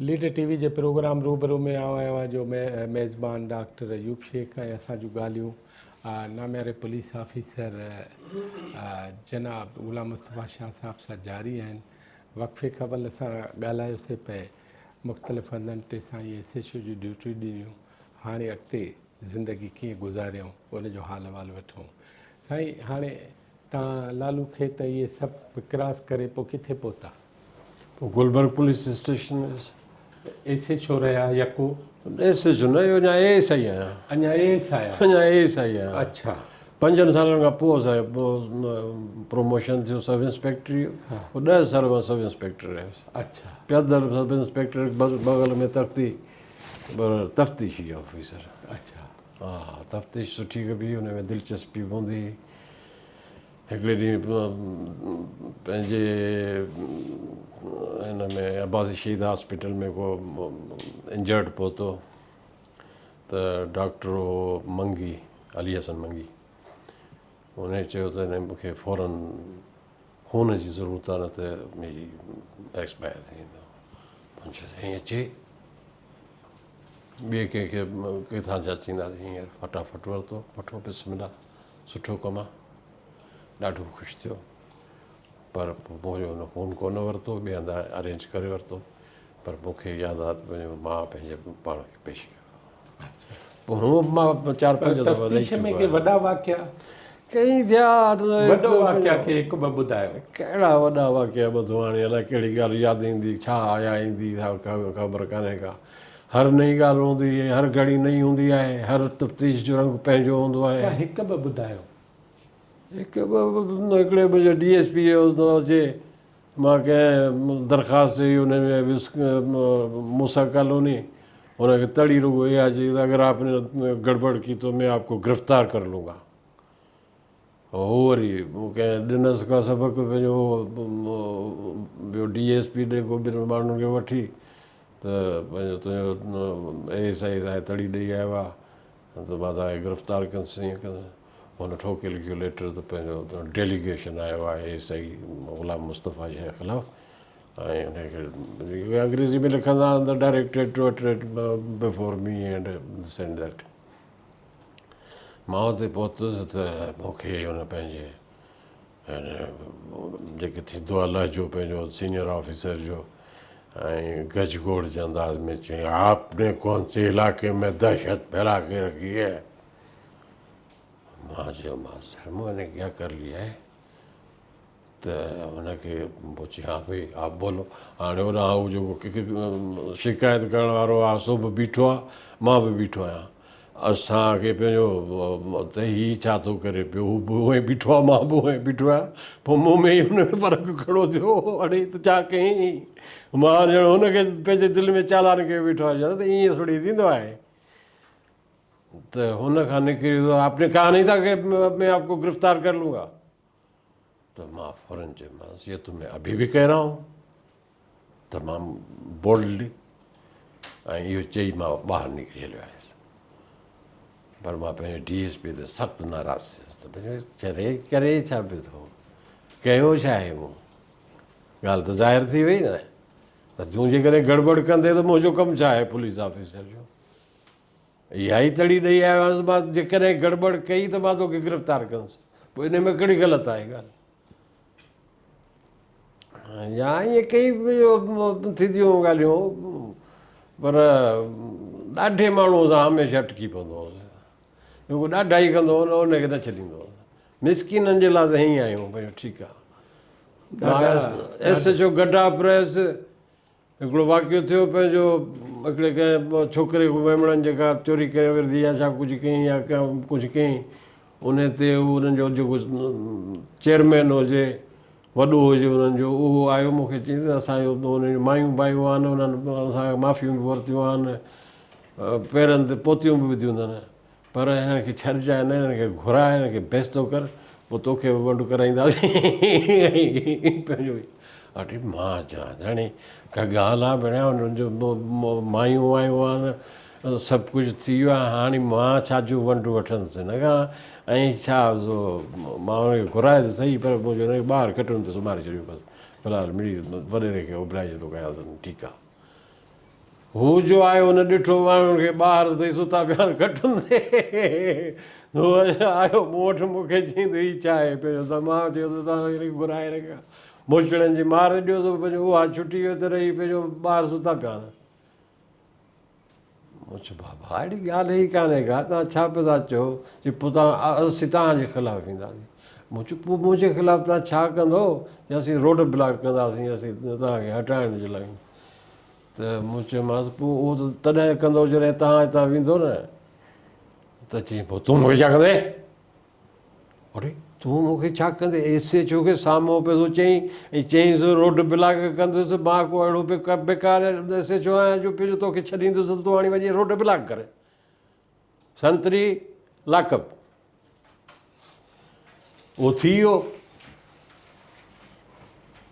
Leader ٽي V جي programme روبرو ۾ آئون آهيان اوهان جو ميزبان ڊاڪٽر ايوب شيخ ۽ اسان جون ڳالهيون نامياري پوليس آفيسر جناب غلام مصطفيٰ شاهه صاحب سان جاري آهن. وقفي قبل اسان ڳالهايوسي پئي مختلف هنڌن تي سائين ايس ايڇ او جون ڊيوٽيون ڏنيون هاڻي اڳتي زندگي ڪيئن گذاريون ان جو حال احوال وٺون سائين هاڻي تان لالو کيت اهي سڀ ڪراس ڪري پوء ڪٿي پهتا؟ پوء گلبرگ پوليس اسٽيشن ۾ ويس. ايس ايڇ او رهيا يڪو؟ ايس ايڇ او نه اهو اڃا اي ايس I آهيان. اڃا اي ايس I آهيان. اڃا اي ايس I آهيان. اڇا. پنجن سالن کان پوء اسان جو پروموشن ٿيو سب انسپيڪٽري جو. پوء ڏهه سال مان سب انسپيڪٽر رهيس. اڇا. پيادل سب انسپيڪٽر بغل ۾ تختي پر تفتيشي آفيسر. اڇا. ها تفتيش سٺي ڪبي ان ۾ دلچسپي به هوندي هئي. هڪڙي ڏينهن پنهنجي هن ۾ عباسي شهيد هاسپيٽل ۾ ڪو انجرڊ پهتو ته ڊاڪٽر هو منگي علي حسن منگي ان چيو ته هن مونکي فورن خون جي ضرورت آهي نه ته هي ايڪسپائر ٿي ويندو. سائين اچي ٻئي ڪنهن کي ڪٿان جاچينداسين هينئر فٽافٽ ورتو وٺو بسم الله سٺو ڪم آ ڏاڍو خوش ٿيو پر پوء منهنجو هن خون ڪونه ورتو ٻئي هنڌ ارينج ڪري ورتو پر مون کي ياد آ ته مان پنهنجي پاڻ کي پيش ڪيو پوء هونء به مان چار پنج دفعا رهي تفتيش ۾ ڪي وڏا واقعا ڪئين ٿيا وڏو واقعا کي هڪ ٻه ٻڌايو. ڪهڙا وڏا واقعا ٻڌو هاڻي الائي ڪهڙي ڳالهه ياد ايندي ڇا آيا ايندي خبر ڪانهي ڪا هر نئين ڳالهه هوندي آهي هر گهڙي نئين هوندي آهي هر تفتيش جو رنگ پنهنجو هوندو آهي. ڪا هڪ ٻه ٻڌايو. هڪ ٻه هڪڙي منهنجو ڊي ايس پي اچي مان ڪنهن درخواست چئي ان ۾ ويس موسيٰ ڪالوني ان کي تڙي رڳو اها چئي ته اگر آپ ني گڙبڙ ڪي تو مين آپ ڪو گرفتار ڪر لون گا هو وري ڪنهن ڏنس ڪا سبق پنهنجو ٻيو ڊي ايس پي ڏي ڪو ٻن ماڻهن کي وٺي ته پنهنجو تنهنجو اي ايس I سان تڙي ڏئي آيو آهي ته مان توهان کي گرفتار ڪندس ائين ڪندس هن ٺوڪي لکيو ليٽر ته پنهنجو ڊيليگيشن آيو آهي اي ايس I Ghulam Mustafa جي خلاف ۽ ان کي انگريزي ۾ لکندا آهن ته directed to attend before me and this and that مان اتي پهتس ته مون کي هن پنهنجي جيڪي ٿيندو آهي لهجو پنهنجو سينئر آفيسر جو ۽ گجگوڙ جي انداز ۾ چيائين آپ ني ڪون سي علاقي ۾ دهشت ڦيلا ڪي رکي هي مان چيومانس سر مون ني ڪيا ڪر ليا هي ته هن کي پوء چيائين ها ڀئي آپ بولو هاڻي هوڏانهن هو جيڪو شڪايت ڪرڻ وارو آهي سو به بيٺو آهي مان به بيٺو آهيان اسان کي پنهنجو ته هي ڇا ٿو ڪري پيو هو به هونئن بيٺو آهي مان به هونئن بيٺو آهيان پوء مون ۾ هن ۾ فرق ڪھڙو ٿيو اڙي ته ڇا ڪيائين مان ڄڻ هن کي پنهنجي دل ۾ چالان ڪيو بيٺو آهيان ته ائين ٿوري ٿيندو آهي ته هن کان نڪري ويو آپ ني ڪها نهين ٿا ڪي مين آپ ڪو گرفتار ڪر لون گا ته مان فورن چيومانس یہ تو مين ابھی بھی ڪهه رها هون تمام بولڊلي ۽ اهو چئي مان ٻاهر نڪري هليو آيس پر مان پنهنجي ڊي ايس پي تي سخت ناراض ٿيس ته پنهنجو چري ڪري ڇا پيو ٿو ڪيو ڇا آهي مون ڳالهه ته ظاهر ٿي وئي نه ته تون جيڪڏهن گڙٻڙ ڪندي ته منهنجو ڪم ڇا آهي پوليس آفيسر جو اها ئي تڙي ڏئي آيو آهيانس مان جيڪڏهن گڙٻڙ ڪئي ته مان توکي گرفتار ڪندس پوء ان ۾ ڪهڙي غلط آهي ڳالهه يا ائين ڪئي ٿينديون ڳالهيون پر ڏاڍي ماڻهوء سان هميشه اٽڪي پوندو هوس جيڪو ڏاڍائي ڪندو هو نه ان کي نه ڇڏيندو هوس مسڪينن جي لاء ته هيئن آهيون ڀئي ٺيڪ آهي ايس ايڇ او گڊا پريس هڪڙو واقعو ٿيو پنهنجو هڪڙي ڪنهن ڇوڪري کان ميمڻن جيڪا چوري ڪري ورتي يا ڇا ڪجهه ڪيائين يا ڪجهه ڪيائين ان تي هو انهن جو جيڪو چيئرمين هجي وڏو هجي انهن جو اهو آيو مون کي چيائين ته اسان جو انهن جون مايون بايون آهن انهن اسان کان معافيون به ورتيون آهن پيرن تي پوتيون به وڌيون اٿن پر هنن کي ڇڏجانء نه، هنن کي گهراء، هنن کي بيستو ڪر، پوء توکي به ونڊ ڪرائينداسين. پنهنجو اڙي مان چوان ته هاڻي ڪا ڳالهه آ ڀيڻا، هنن جو مايون وايون آهن، سڀ ڪجهه ٿي ويو آهي، هاڻي مان ڇا جو ونڊ وٺندس هن کان ۽ ڇا سو مان هن کي گهرائي ته سهي پر منهنجو هن کي ٻاهر کٽن تي سمهاري ڇڏيو بس في الحال مڙئي وڏيري کي اوبلائيج ٿو ڪيان ٺيڪ آ. هو جو آيو هن ڏٺو ماڻهن کي ٻاهر اٿئي ستا پيا آهن کٽن تي. هو آيو مون وٽ مون کي چيائين ته هي ڇا آهي پنهنجو ته مان چيو ته توهان هن کي گهرائي هن کي موچڙن جي مار ڏيوس پنهنجو اها ڇٽي وئي ته رهي پنهنجو ٻاهر ستا پيا آهن. مون چيو بابا اهڙي ڳالهه ئي ڪانهي ڪا توهان ڇا پيا ٿا چئو چي پوء توهان اسين توهان جي خلاف وينداسين مون چيو پوء منهنجي خلاف توهان ڇا ڪندو يا اسين روڊ بلاڪ ڪنداسين اسين توهان کي هٽائڻ جي لاء ته مون چيومانس پوء اهو ته تڏهن ڪندو جڏهن توهان هتان ويندو نه ته چيائين پوء تون مون کي ڇا ڪندين اڙي تون مون کي ڇا ڪندين؟ ايس ايڇ او کي سامهون پيو ٿو چئين ۽ چئينس روڊ بلاڪ ڪندس، مان ڪو اهڙو بيڪار ايس ايڇ او آهيان جو پنهنجو توکي ڇڏيندس ته تون هاڻي وڃي روڊ بلاڪ ڪر. سنتري لاڪ اپ. اهو ٿي ويو.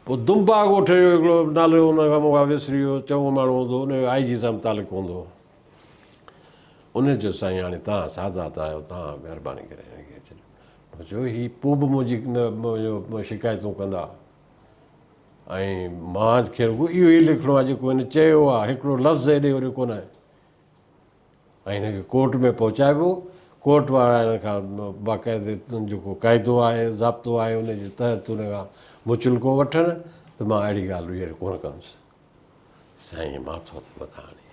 پوء دنبا ڳوٺ جو هڪڙو نالو ان کان مون کان وسري ويو، چڱو ماڻهو هوندو هو، ان جو آء جي سان به تعلق هوندو هو. ان چيو سائين هاڻي توهان سادات آهيو، توهان مهرباني ڪري هن کي ڇڏيو. مون چيو هي پوء به منهنجي شڪايتون ڪندا ۽ مان کي رڳو اهو ئي لکڻو آهي جيڪو هن چيو آهي، هڪڙو لفظ هيڏي هوڏي ڪونه آهي. ۽ هن کي ڪورٽ ۾ پهچائبو، ڪورٽ وارا هن کان باقاعدي جيڪو قاعدو آهي، ضابطو آهي ان جي تحت هن کان مچلڪو وٺن ته مان اهڙي ڳالهه ٻيهر ڪونه ڪندس. سائين ماٿو ته متان هڻي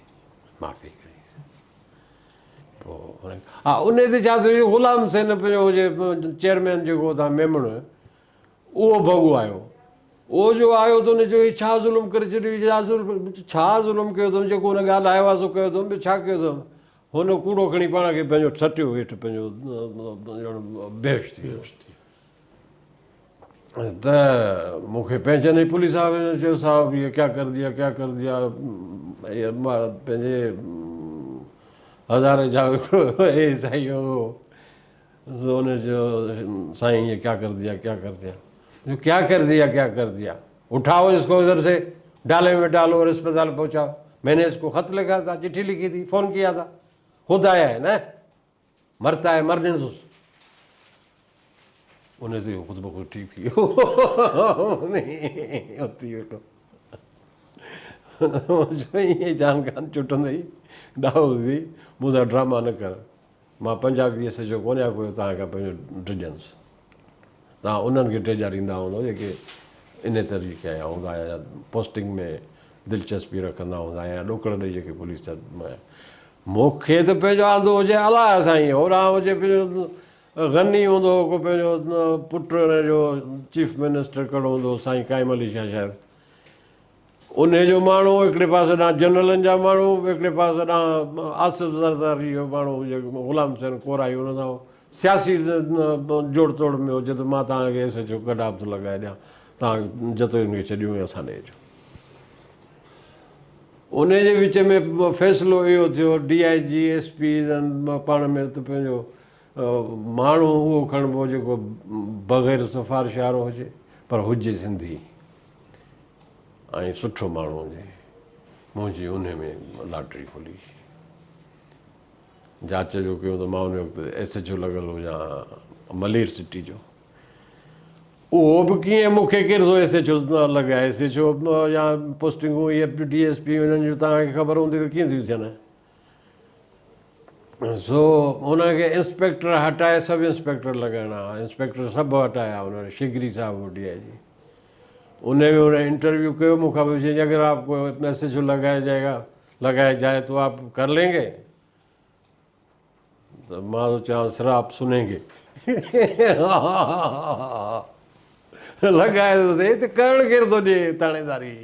معافي ڪريس. پوء ها ان تي ڇا ٿيو جو غلام حسين پنهنجو هجي چيئرمين جيڪو اتان ميمڻ اهو ڀڳو آيو. اهو جو آيو ته ان چيو هي ڇا ظلم ڪري ڇڏيو هي ڇا ظلم ڇا ظلم ڪيو اٿم جيڪو هن ڳالهايو آهي سو ڪيو اٿم ٻيو ڇا ڪيو اٿم. هن ڪوڙو کڻي پاڻ کي پنهنجو سٽيو هيٺ پنهنجو ڄڻ بيهوش ٿي ويو. ته مون کي پنهنجن ئي پوليس وارن چيو صاحب يي ڪيا ڪر ديا ڪيا ڪر ديا مان پنهنجي هزاري جا هڪڙو اي سائين هو سو ان چيو سائين يي ڪيا ڪر ديا ڪيا ڪر ديا ڪيا ڪر ديا ڪيا ڪر ديا اٺاؤ اس کو ادھر سي ڊالي ۾ ڊالو اور اسپتال پهچاؤ مين ني اس کو خط لکا تھا چٺي لکي تھی فون ڪيا تھا خود آيا هي نه مرتا هي مرنے سوس ان تي خود بخود ٺيڪ ٿي ويو اٿي ويٺو ائين جان خان چٽندئي ڏاهو ٿي مون سان ڊراما نه ڪر مان پنجابي ايس ايڇ او ڪونهيان ڪو توهان کان پنهنجو ڊڄنس. توهان انهن کي ڊيڄاريندا هوندؤ جيڪي انهي طريقي جا هوندا يا پوسٽنگ ۾ دلچسپي رکندا هوندا يا ڏوڪڙ ڏئي جيڪي پوليس جا مون کي ته پنهنجو آندو هجي الله سائين هوڏانهن هجي پنهنجو غني هوندو هو ڪو پنهنجو پٽ ان جو چيف منسٽر ڪهڙو هوندو هو سائين قائم علي شاهه شايد انهيء جو ماڻهو هڪڙي پاسي ڏانهن جنرلن جا ماڻهو، هڪڙي پاسي ڏانهن آصف زرداري جو ماڻهو جيڪو غلام حسين ڪورائي ان سان سياسي جوڙ توڙ ۾ هجي ته مان توهان کي ايس ايڇ او ڪڍاب ٿو لڳائي ڏيان، توهان جتوئين کي ڇڏيو ۽ اسان ڏي اچو. انهيء جي وچ ۾ فيصلو اهو ٿيو D I G, S P پاڻ ۾ ته پنهنجو ماڻهو اهو کڻبو جيڪو بغير سفارش وارو هجي پر هجي سنڌي. ۽ سٺو ماڻهو هجي. منهنجي انهي ۾ لاٽري کلي. جاچ جو ڪيو ته مان ان وقت ايس ايڇ او لڳل هجان ملير سٽي جو. اهو به ڪيئن مون کي ڪير ٿو ايس ايڇ او لڳائي. ايس ايڇ او يا پوسٽنگون اهي ڊي ايس پي انهن جون توهان کي خبر هوندي ته ڪيئن ٿيون ٿين. سو ان کي انسپيڪٽر هٽائي سب انسپيڪٽر لڳائڻا هئا. انسپيڪٽر سڀ هٽايا انهن شگري صاحب ڊي I جي. ان ۾ ان انٽرويو ڪيو مون کان پڇيائين اگر آپ کو ايس ايڇ او لگايا جائي گا لگايا جائي تو آپ ڪر لين گي ته مان ٿو چوان سر آپ سنين گي لگائي ٿو ته ڪرڻ ڪير ٿو ڏي ٿاڻيداري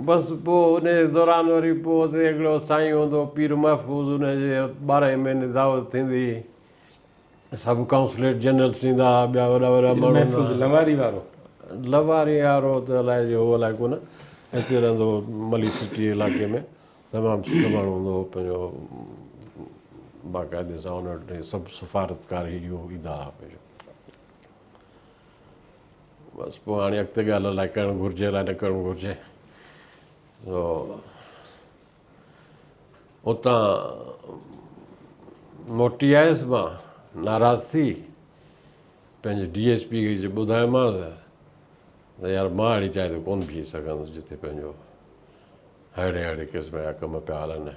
بس پوء ان جي دوران وري پوء اتي هڪڙو سائين هوندو هو پير محفوظ ان جي ٻارهين مهيني دعوت ٿيندي هئي سڀ ڪائونسليٽ جنرلس ايندا هئا ٻيا وڏا وڏا پير ماڻهو محفوظ لواري وارو؟ لواري وارو ته الائي جي هو الائي ڪونه هتي رهندو هو ملي سٽي علائقي ۾ تمام سٺو ماڻهو هوندو هو پنهنجو باقاعدي سان ان وٽ سڀ سفارتڪار هي اهو ايندا هئا پنهنجو بس پوء هاڻي اڳتي ڳالهه الائي ڪرڻ گهرجي الائي نه ڪرڻ گهرجي سو اتان موٽي آيس مان ناراض ٿي پنهنجي ڊي ايس پي کي ٻڌايومانس ته يار مان اهڙي جاء تي ڪونه بيهي سگهندس جتي پنهنجو اهڙي اهڙي قسم جا ڪم پيا هلن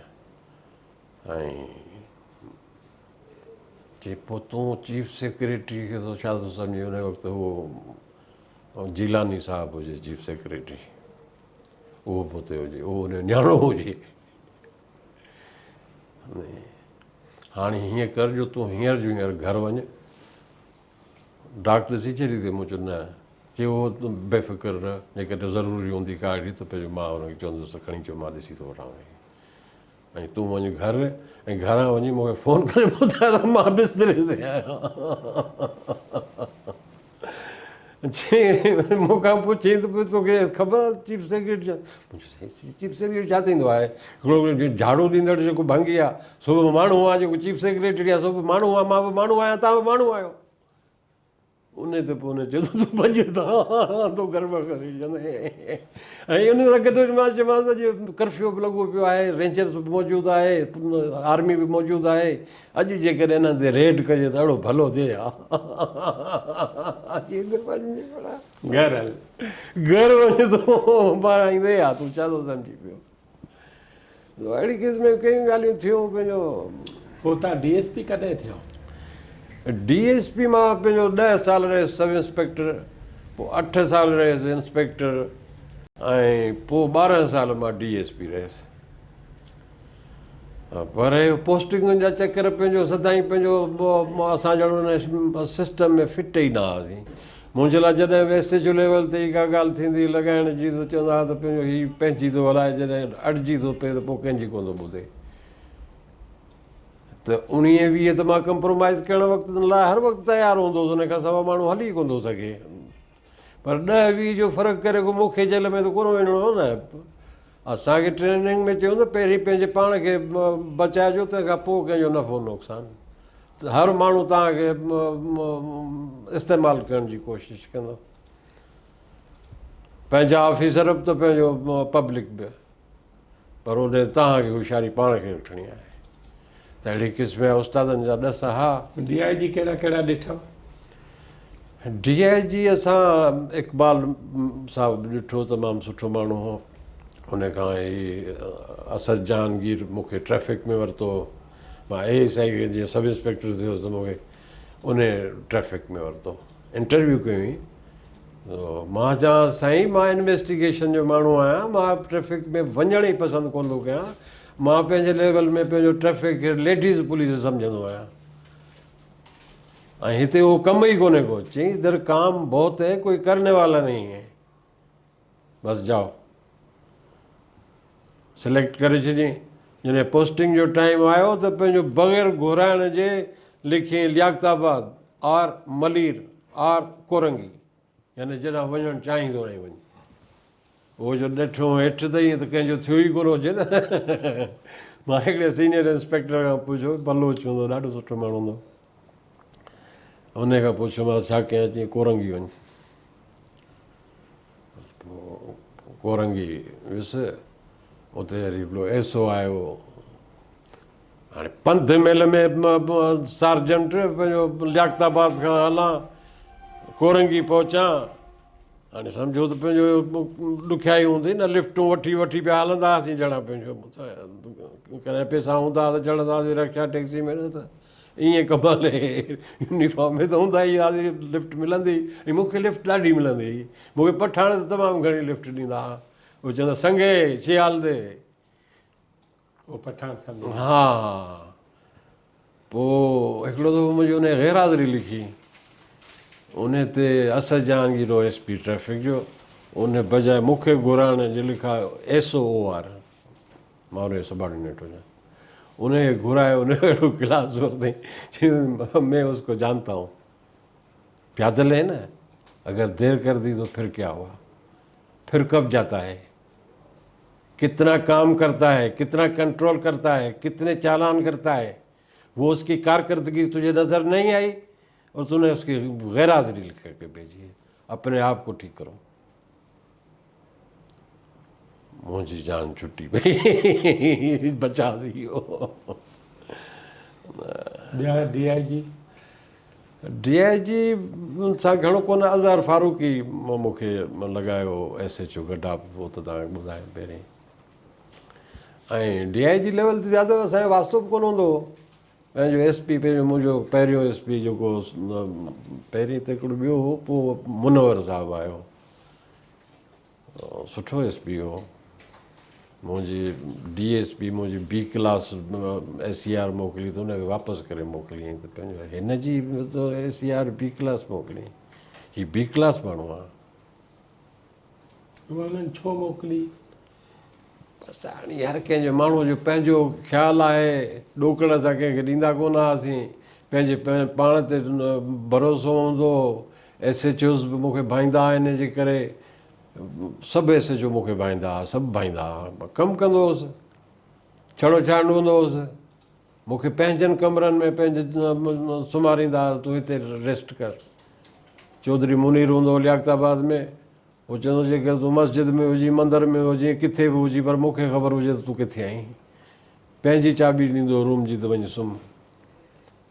۽ چي پوء تون چيف سيڪريٽري کي ٿو ڇا ٿو سمجهين ان وقت هو جيلاني صاحب هجي چيف سيڪريٽري اهو به اتي هجي اهو ان جو نياڻو هجي هاڻي هيئن ڪر جو تون هينئر جو هينئر گهر وڃ ڊاڪ ڏسي ڇڏي اٿئي؟ مون چيو نه. چي اهو تون بي فڪر رهه، جيڪڏهن ضروري هوندي ڪا اهڙي ته پنهنجو مان هن کي چوندس ته کڻي اچو مان ڏسي ٿو وٺان ان کي. ۽ تون وڃ گهر ۽ گهران وڃي مون کي فون ڪري ٻڌاء ته مان بستري تي آهيان. چي مون کان پڇيائين ته پوء توکي خبر آهي چيف سيڪريٽري ڇا؟ مون چيو سائين چيف سيڪريٽري ڇا ٿيندو آهي؟ هڪڙو جهاڙو ڏيندڙ جيڪو ڀنگي آهي سو به ماڻهو آهي، جيڪو چيف سيڪريٽري آهي سو به ماڻهو آهي، مان به ماڻهو آهيان، توهان به ماڻهو آهيو. ان تي پوء هن چيو ته تون ڀڄ هتان، تون گڙٻڙ ڪري ڇڏيندين. ۽ ان سان گڏ مان چيومانس ته اڄ ڪرفيو به لڳو پيو آهي، رينجرز به موجود آهي، آرمي به موجود آهي، اڄ جيڪڏهن انهن تي ريڊ ڪجي ته اهڙو ڀلو ٿئي ها. چيائين ته وڃ ڀلا. گهر هل. گهر وڃ تون پاڻ ايندين ها، تون ڇا ٿو سمجهين پيو. اهڙي قسم جون ڪيئي ڳالهيون ٿيون پنهنجو. پوء تان ڊي ايس پي ڪڏهن ٿيو؟ ڊي ايس پي مان پنهنجو ڏهه سال رهيس سب انسپيڪٽر، پوء اٺ سال رهيس انسپيڪٽر ۽ پوء 12 سال مان ڊي ايس پي رهيس. پر اهي پوسٽنگن جا چڪر پنهنجو سدائين پنهنجو اسان ڄڻ ان سسٽم ۾ فٽ ئي نه هئاسين. منهنجي لاء جڏهن به ايس ايڇ او ليول تي ئي ڪا ڳالهه ٿيندي هئي لڳائڻ جي ته چوندا هئا ته پنهنجو هي پنهنجي ٿو هلائي جڏهن اڙجي ٿو پئي ته پوء ڪنهن جي ڪونه ٿو ٻڌي. ته اڻيهه ويهه ته مان ڪمپرومائيز ڪرڻ وقت لاء هر وقت تيار هوندو هوس ان کان سواء ماڻهو هلي ئي ڪونه ٿو سگهي. پر ڏهه ويهه جو فرق ڪري ڪو مون کي جيل ۾ ته ڪونه وڃڻو هو نه. اسان کي ٽريننگ ۾ چيو ته پهرين پنهنجي پاڻ کي بچائجو تنهن کان پوء ڪنهن جو نفعو نقصان. هر ماڻهو توهان کي استعمال ڪرڻ جي ڪوشش ڪندو. پنهنجا آفيسر به ته پنهنجو پبلڪ به. پر ان توهان کي هوشياري پاڻ کي وٺڻي آهي. ته اهڙي قسم جا استادن جا ڏس ها. ڊي I جي ڪهڙا ڪهڙا ڏٺو؟ ڊي I جي اسان اقبال صاحب ڏٺو تمام سٺو ماڻهو هو. ان کان هي اسد جهانگير مون کي ٽريفڪ ۾ ورتو هو. مان اي ايس I جي سب انسپيڪٽر ٿيو هوس ته مون کي ان ٽريفڪ ۾ ورتو. انٽرويو ڪئي هئي. مان چوان سائين مان انويسٽيگيشن جو ماڻهو آهيان مان ٽريفڪ ۾ وڃڻ ئي پسند ڪونه ٿو ڪيان مان پنهنجي ليول ۾ پنهنجو ٽريفڪ کي ليڊيز پوليس سمجهندو آهيان ۽ هتي اهو ڪم ئي ڪونهي ڪو چئي ادھر ڪام بهت هي ڪوئي ڪرني والا نهين هي بس جاؤ سليڪٽ ڪري ڇڏيائين جڏهن پوسٽنگ جو ٽائيم آيو ته پنهنجو بغير گهرائڻ جي لکيائين لياقت آباد آر ملير آر ڪورنگي يعني جيڏانهن وڃڻ چاهيندو رهين وڃ. اهو جو ڏٺو هيٺ ته ائين ته ڪنهن جو ٿيو ئي ڪونه هجي نه. مان هڪڙي سينئر انسپيڪٽر کان پڇيو، بلوچ هوندو هو، ڏاڍو سٺو ماڻهو هوندو هو. انهيء کان پڇيومانس ڇا ڪيان؟ چيائين ڪورنگي وڃ. پوء ڪورنگي ويس، اتي وري هڪڙو ايس او آيو. هاڻي پنڌ ميل ۾ سارجنٽ پنهنجو لياقت آباد کان هلان ڪورنگي پهچان هاڻي سمجهو ته پنهنجو ڏکيائي هوندي نه لفٽون وٺي وٺي پيا هلندا هئاسين جهڙا پنهنجو ڪڏهن پئسا هوندا هئا ته چڙهندا هئاسين رڪشا ٽيڪسي ۾ نه ته ائين ڪمال يونيفارم ۾ ته هوندا ئي هئاسين لفٽ ملندي هئي ۽ مون کي لفٽ ڏاڍي ملندي هئي مون کي پٺاڻ ته تمام گهڻي لفٽ ڏيندا هئا هو چوندا سنگي ڇي حال the اهو پٺاڻ سمجهي. ها پوء هڪڙو دفعو منهنجي انهي غير حاضري لکي انهي تي اسد جهانگير هو ايس پي ٽريفڪ جو انهي بجاء مون کي گهرائڻ جي لکايو ايس او او آر مان انهي جو سبارڊينيٽ هجان انهي کي گهرائي انهي اهڙو ڪلاس ورتائين چيائين مين اس ڪو جانتا هون پيادل هي نه اگر دير ڪر the تو پھر ڪيا هوا پھر ڪب جاتا هي ڪتنا ڪام ڪرتا هي ڪتنا ڪنٽرول ڪرتا هي ڪتني چالان ڪرتا هي وہ اس ڪي ڪارڪردگي تجھي نظر نهين آئي اور تو ني اس ڪي غير حاضري لک ڪر ڪي ڀيجي هي اپني آپ ڪو ٺيڪ ڪرو منهنجي جان ڇٽي پئي بچاء ٿي ويو ٻيا ڊي I جي ڊي I جي سان گهڻو ڪونه اظهر فاروقي مون کي لڳايو ايس ايڇ او گڊاپ اهو ته توهان کي ٻڌايم پهرين. ۽ ڊي I جي ليول تي زياده اسان جو واسطو به ڪونه هوندو هو. پنهنجو ايس پي پنهنجو منهنجو پهريون ايس پي جيڪو پهرين ته هڪڙو ٻيو هو پوء منور صاحب آيو سٺو ايس پي هو منهنجي ڊي ايس پي منهنجي B class S C R موڪلي ته ان کي واپس ڪري موڪليائين ته پنهنجو هن جي S C R B class موڪليائين هي بي ڪلاس ماڻهو آهي. اها انهن ڇو موڪلي؟ بس هاڻي هر ڪنهن جو ماڻهوء جو پنهنجو خيال آهي، ڏوڪڙ اسان ڪنهن کي ڏيندا ڪونه هئاسين، پنهنجي پاڻ تي ڀروسو هوندو هو، ايس ايڇ اوز به مون کي ڀائيندا هئا ان جي ڪري سڀ ايس ايڇ او مون کي ڀائيندا هئا، سڀ ڀائيندا هئا، ڪم ڪندو هوس، ڇڙو ڇانڊ هوندو هوس، مون کي پنهنجن ڪمرن ۾ پنهنجي سمهاريندا هئا ته تون هتي ريسٽ ڪر. چوڌري منير هوندو هو لياقت آباد ۾، هو چوندو هو جيڪر تون مسجد ۾ هجين، مندر ۾ هجين، ڪٿي به هجين پر مون کي خبر هجي ته تون ڪٿي آهين. پنهنجي چاٻي ڏيندو هو روم جي ته وڃ سمهه.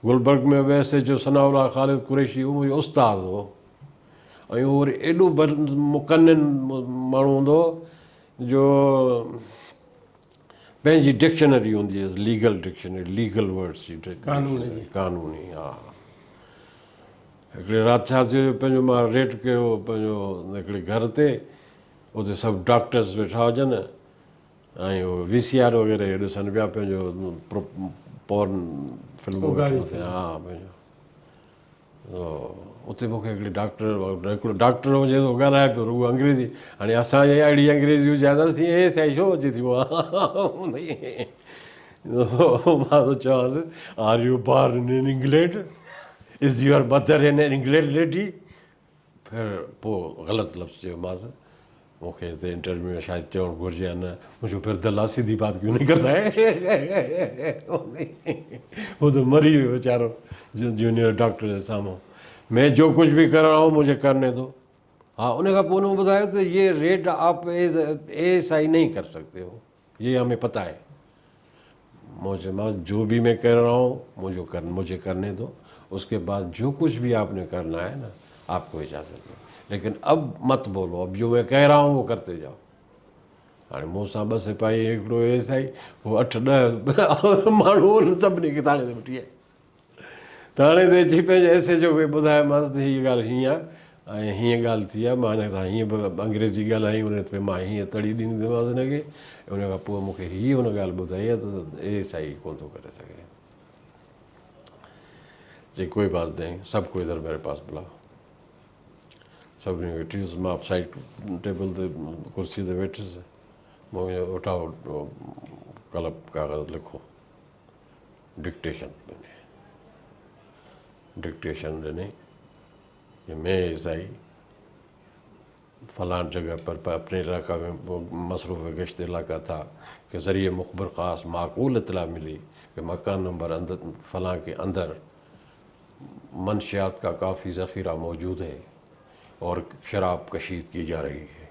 گلبرگ ۾ به S H O Sanaullah Khalid Qureshi هو منهنجو استاد هو ۽ هو وري ايڏو مقنن ماڻهو هوندو هو جو پنهنجي ڊڪشنري هوندي هيس ليگل ڊڪشنري ليگل ورڊس جي قانون جي قانوني ها هڪڙي رات ڇا ٿيو جو پنهنجو مان ريٽ ڪيو پنهنجو هڪڙي گهر تي اتي سڀ ڊاڪٽرس ويٺا هجن ۽ هو وي سي آر وغيره اهي ڏسن پيا پنهنجو پورن فلمون ها پنهنجو اتي مون کي هڪڙي ڊاڪٽر هڪڙو ڊاڪٽر هجي ٿو ڳالهائي پيو رڳو انگريزي هاڻي اسان جي اهڙي انگريزي هجي ها ته اسين اي سائين ڇو اچي ٿيون ها مان ٿو چوانس are you born in England is your mother in England lady پھر پوء غلط لفظ چيومانس مون کي هتي انٽرويو ۾ شايد چوڻ گهرجي يا نه مون چيو پھر دلا سيڌي بات ڪيون نهين ڪرتا هي هو ته مري ويو ويچارو جونيئر ڊاڪٽر جي سامهون مين جو ڪجهه به ڪر رها هون مجھي ڪرني دو ها ان کان پوء هن ٻڌايو ته يي read up is A S I نهين ڪر سڪتي هو يي همين پتا هي مون چيومانس جو به مين ڪر رها هون مجھو ڪر مجھي ڪرني دو اس ڪي بعد جو ڪجھ به آپ ني ڪرنا هي نا آپ ڪو اجازت هي ليڪن اب مت بولو اب جو مين ڪهه رها هون وو ڪرتي جاؤ هاڻي مون سان ٻه سپاهي هڪڙو ايس I هو اٺ ڏهه ماڻهو ان سڀني کي ٿاڻي تي وٺي آيا ٿاڻي تي اچي پنهنجي ايس ايڇ او کي ٻڌايومانس ته هيء ڳالهه هيئن آهي ۽ هيئن ڳالهه ٿي آهي، مان هن سان هيئن به انگريزي ڳالهائي ان تي مان هيئن تڙي ڏنيمانس هن کي ۽ ان کان پوء مون کي هيء هن ڳالهه ٻڌائي آهي ته اي ايس I ڪونه ٿو ڪري سگهي. چي ڪوئي بات نهين، سڀ ڪو ادھر ميري پاس بلاؤ. سڀني کي وٺي ويس، مان سائيڊ ٽيبل تي ڪرسيء تي ويٺس، مون چيو اٺاؤ قلم ڪاغذ لکو. ڊڪٽيشن ڏني ڊڪٽيشن ڏني کہ میں عیسائی فلان جگہ پر اپنے علاقہ میں مصروف گشت علاقہ تھا کہ ذریعے مخبر خاص معقول اطلاع ملی کہ مکان نمبر اندر فلاں کے اندر منشیات کا کافی ذخیرہ موجود ہے اور شراب کشید کی جا رہی ہے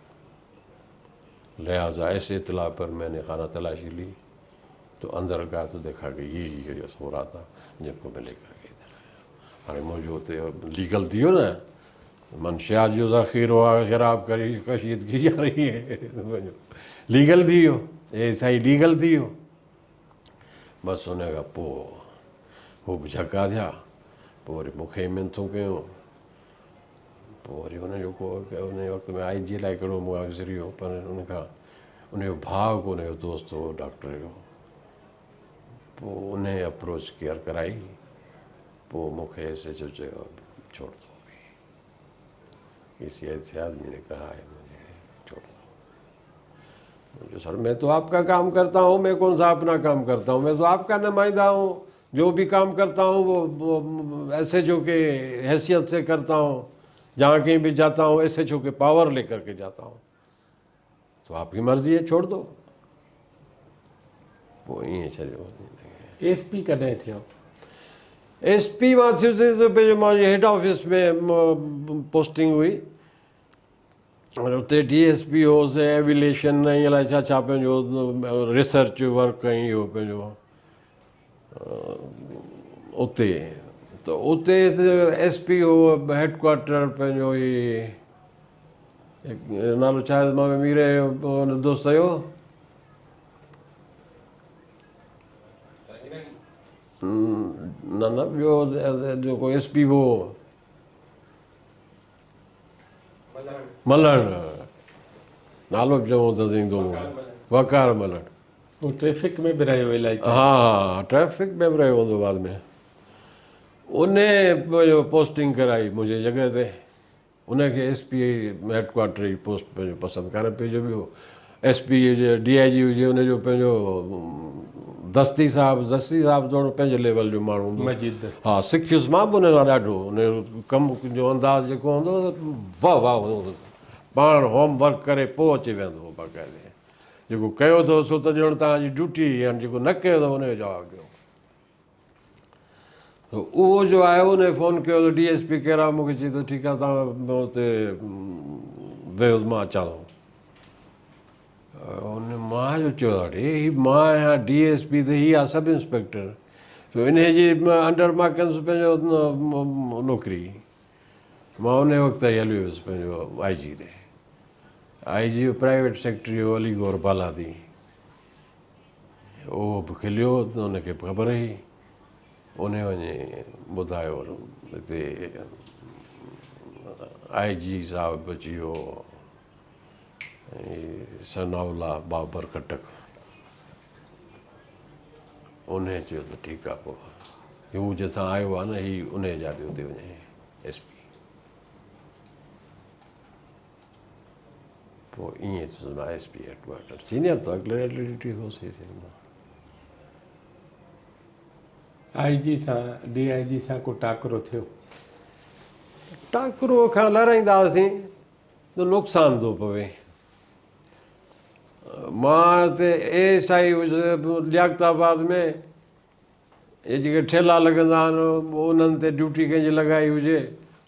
لہذا ایسے اطلاع پر میں نے خانہ تلاشی لی تو اندر گيا تو ديکا ڪي يي يي يي سو رها ٿا جن ڪو مين لي ڪر ڪي ادھر آيا هاڻي منهنجو اتي ليگل ٿي ويو نه منشيات جو ذخيرو آ شراب ڪري ڪشيد ڪي جا رهي هي ليگل ٿي ويو اي سائين ليگل ٿي ويو بس ان کان پوء هو به جهڪا ٿيا پوء وري مون کي ئي منٿون ڪيون پوء وري ان جو ڪو ان وقت ۾ آء جي لاء ڪهڙو مون آفيسر هو پر ان کان ان جو ڀاء ڪو ان جو دوست هو ڊاڪٽر جو پوء ان اپروچ ڪيئر ڪرائي پوء مون کي ايس ايچ او چيو ڇوڙ دو ابھی کسي ایسے آدمی نے کہا ہے مجھے چھوڑ دو مجھے سر میں تو آپ کا کام کرتا ہوں میں کون سا اپنا کام کرتا ہوں میں تو آپ کا نمائندہ ہوں جو بھی کام کرتا ہوں وہ ایس ایچ او کے حیثیت سے کرتا ہوں جہاں کہیں بھی جاتا ہوں ایس ایچ او کے پاور لے کر کے جاتا ہوں تو آپ کی مرضي هي ڇوڙ دو پوء ائين ڇڏيو. ايس پي ڪڏهن ٿيو؟ ايس پي مان ٿيس ته پنهنجو منهنجي هيڊ آفيس ۾ پوسٽنگ هئي اتي ڊي ايس پي هوس ايويليشن ۽ الائي ڇا ڇا پنهنجو ريسرچ ورڪ ۽ اهو پنهنجو اتي ته اتي ايس پي هو هيڊ ڪوارٽر پنهنجو هي نالو ڇا آهي مان مير جو دوست جو نه نه ٻيو جيڪو ايس پي هو ملهڻ نالو به چڱو اٿس ايندو هو وقار ملهڻ. هو ٽريفڪ ۾ به رهيو الائي ها ها ٽريفڪ ۾ به رهيو هوندو بعد ۾ ان پنهنجو پوسٽنگ ڪرائي منهنجي جڳهه تي. ان کي ايس پي هيڊ ڪوارٽر جي پوسٽ پنهنجو پسند ڪانه پئي جو ٻيو ايس پي هجي ڊي I جي هجي ان جو پنهنجو دستي صاحب دستي صاحب ٿورو پنهنجي ليول جو ماڻهو هوندو مجيد دستي ها سکيس مان به ان کان ڏاڍو ان جو ڪم جو انداز جيڪو هوندو هو واهه واهه هوندو هو پاڻ هوم ورڪ ڪري پوء اچي ويهندو هو باقاعدي جيڪو ڪيو اٿو سو ته ڄڻ توهان جي ڊيوٽي هئي هاڻي جيڪو نه ڪيو اٿو ان جو جواب ڏيو اهو جو آيو ان فون ڪيو ته ڊي ايس پي ڪير آهي مون کي چئي ٿو ٺيڪ آهي توهان اتي ويهو مان اچان ٿو ان مان جو چيو اڙي هي مان آهيان ڊي ايس پي ته هي آهي سب انسپيڪٽر سو ان جي انڊر مان ڪندس پنهنجو نوڪري مان ان وقت ئي هليو ويس پنهنجو آء جي ڏي آء جي جو پرائيويٽ سيڪريٽري هو علي گور بالادي اهو به کليو ته ان کي به خبر هئي. انهي وڃي ٻڌايو هتي آء جي صاحب به اچي ويو ۽ ثناء الله بابر خٽڪ. انهي چيو ته ٺيڪ آهي پوء هو جتان آيو آهي نه هي انهي جاء تي اتي وڃي ايس پي. پوء ائين ٿيس مان S P head quarter senior ته اڳلي ڊيوٽي هوس ئي سين مان. آء جي سان ڊي I جي سان ڪو ٽاڪرو ٿيو؟ ٽاڪرو کان لڙائيندا هئاسين ته نقصان ٿو پوي. مان اتي اي ايس I هيس لياقت آباد ۾ اهي جيڪي ٺيلا لڳندا آهن انهن تي ڊيوٽي ڪنهن جي لڳائي هجي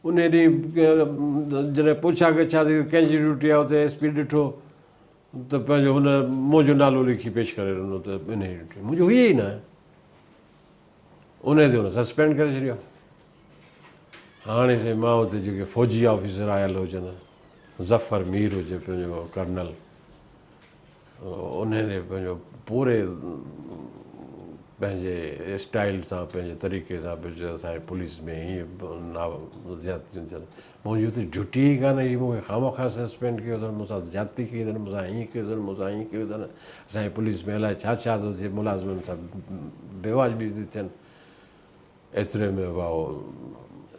انهي ڏينهن جڏهن پڇا ڳڇا ٿي ته ڪنهن جي ڊيوٽي آهي اتي ايس پي ڏٺو ته پنهنجو هن منهنجو نالو لکي پيش ڪري ڏنو ته انهي جي ڊيوٽي منهنجو هئي ئي نه انهي تي هن سسپينڊ ڪري ڇڏيو هاڻي سائين مان اتي جيڪي فوجي آفيسر آيل هجن ظفر مير هجي پنهنجو ڪرنل انهن کي پنهنجو پوري پنهنجي اسٽائل سان پنهنجي طريقي سان پيو چئي اسان جي پوليس ۾ هيئن زيادتيون ٿين منهنجي اتي ڊيوٽي ئي ڪانه هئي مون کي خامخواه سسپينڊ ڪيو اٿن مون سان زيادتي ڪئي اٿن مون سان هيئن ڪيو اٿن مون سان هيئن ڪيو اٿن اسان جي پوليس ۾ الائي ڇا ڇا ٿو ٿئي ملازمن سان بيواجبي ٿيون ٿين ايتري ۾ ڀائو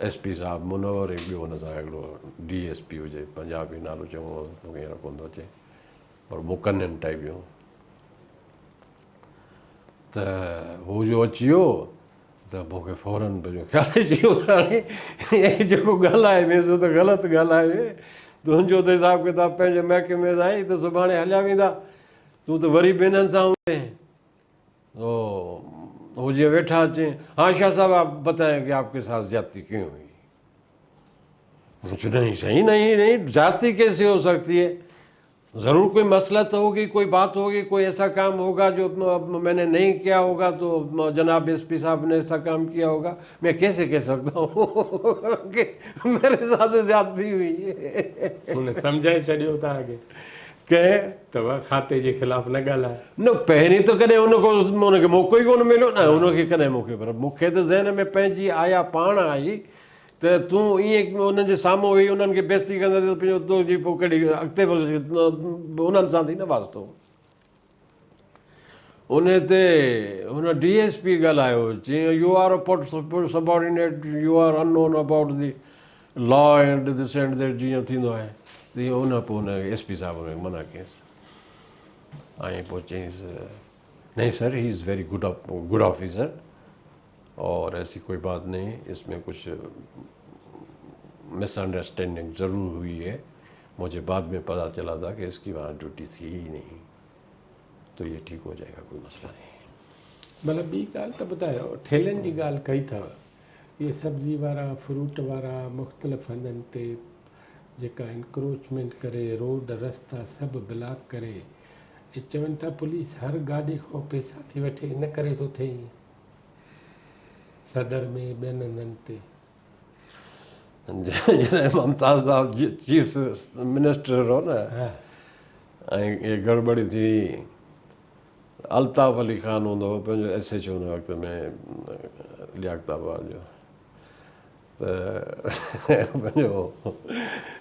ايس پي صاحب منور ۽ ٻيو هن سان هڪڙو ڊي ايس پي هجي پنجابي نالو چڱو مون کي هينئر ڪونه ٿو اچي پر مقنن ٽائيپ جو ته هو جو اچي ويو ته مون کي فورن پنهنجو خيال اچي ويو ته هاڻي هي جيڪو ڳالهائي ويس سو ته غلط ڳالهائي ويو تنهنجو ته حساب ڪتاب پنهنجي محڪمي سان آهي ته سڀاڻي هليا ويندا تون ته وري به انهن سان هوندين هو جيئن ويٺا چئين ها شاهه صاحب آپ بتائين ڪي آپ ڪي ساٿ زيادتي ڪيون هئي مون چيو نہیں سائين نہیں نہیں زيادتي ڪيسي هو سگهتي هي ضرور کوئی مسلط ہوگی کوئی بات ہوگی کوئی ایسا کام ہوگا جو میں نے نہیں کیا ہوگا تو جناب ایس پی صاحب نے ایسا کام کیا ہوگا میں کیسے کہہ سکتا ہوں کہ میرے ساتھ زیادتی ہوئی ہے هن سمجهائي ڇڏيو توهان کي ڪنهن ته کاتي جي خلاف نه ڳالهاء نه پهرين ته ڪڏهن ان کو ان کي موقعو ئي ڪونه مليو نه ان کي ڪڏهن مون کي پر مون کي ته ذهن ۾ پنهنجي آيا پاڻ آئي ته تون ائين انهن جي سامهون ويهي انهن کي بيستي ڪندين ته پنهنجو تو جي پوء ڪهڙي اڳتي به انهن سان ٿي نه واسطو. انهي تي هن ڊي ايس پي ڳالهايو چيائين you are a subordinate you are unknown about the law and this and that جيئن ٿيندو آهي تيئن ان پوء ان ايس پي صاحب ان کي منع ڪيس ۽ پوء چيائينس نهين سر he is very good officer اور ايسي کوئي بات نهين اس مين ڪجھ مس انڊرسٽينڊنگ ضرور هئي هي مجھي بعد مين پتا چلا ٿا ڪه اس ڪي وهان ڊيوٽي ٿي هي نهين تو يي ٺيڪ هو جائي گا ڪوئي مسئله نهين. ڀلا ٻي ڳالهه ته ٻڌايو ٺيلن جي ڳالهه ڪئي اٿو اهي سبزي وارا فروٽ وارا مختلف هنڌن تي جيڪا انڪروچمينٽ ڪري روڊ رستا سڀ بلاڪ ڪري ۽ چون ٿا پوليس هر گاڏي کان پيسا ٿي وٺي ان ڪري ٿو ٿئي ائين. صدر ۾ ٻين هنڌن تي. جڏهن ممتاز صاحب چيف منسٽر هو نه ۽ اهي گڙٻڙي ٿي الطاف علي خان هوندو هو پنهنجو ايس ايڇ او ان وقت ۾ لياقت آباد جو ته پنهنجو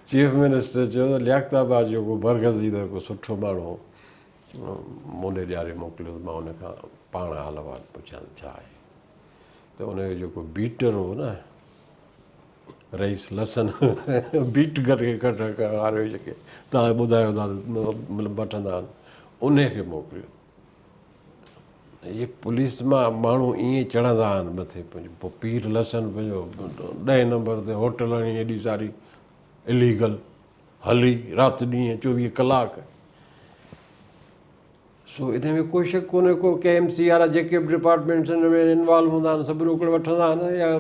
چيف منسٽر چيو ته لياقت آباد جو ڪو برگزيده ڪو سٺو ماڻهو مون ڏي ڏياري موڪليو ته مان ان کان پاڻ حال احوال پڇان ته ڇا آهي ته ان جو جيڪو بيٽر هو نه رئيس لسن بيٽ ڪري ڪڍڻ وارو جيڪي توهان ٻڌايو ٿا مطلب وٺندا آهن ان کي موڪليو. اهي پوليس مان ماڻهو ائين چڙهندا آهن مٿي پوء پير لسن پنهنجو ڏهين نمبر تي هوٽل هڻي ايڏي ساري اليگل هلي رات ڏينهن 24 ڪلاڪ. سو ان ۾ ڪو شڪ ڪونهي ڪو ڪي ايم سي وارا جيڪي به ڊپارٽمينٽس ان ۾ انوالو هوندا آهن سڀ روڪڙ وٺندا آهن يا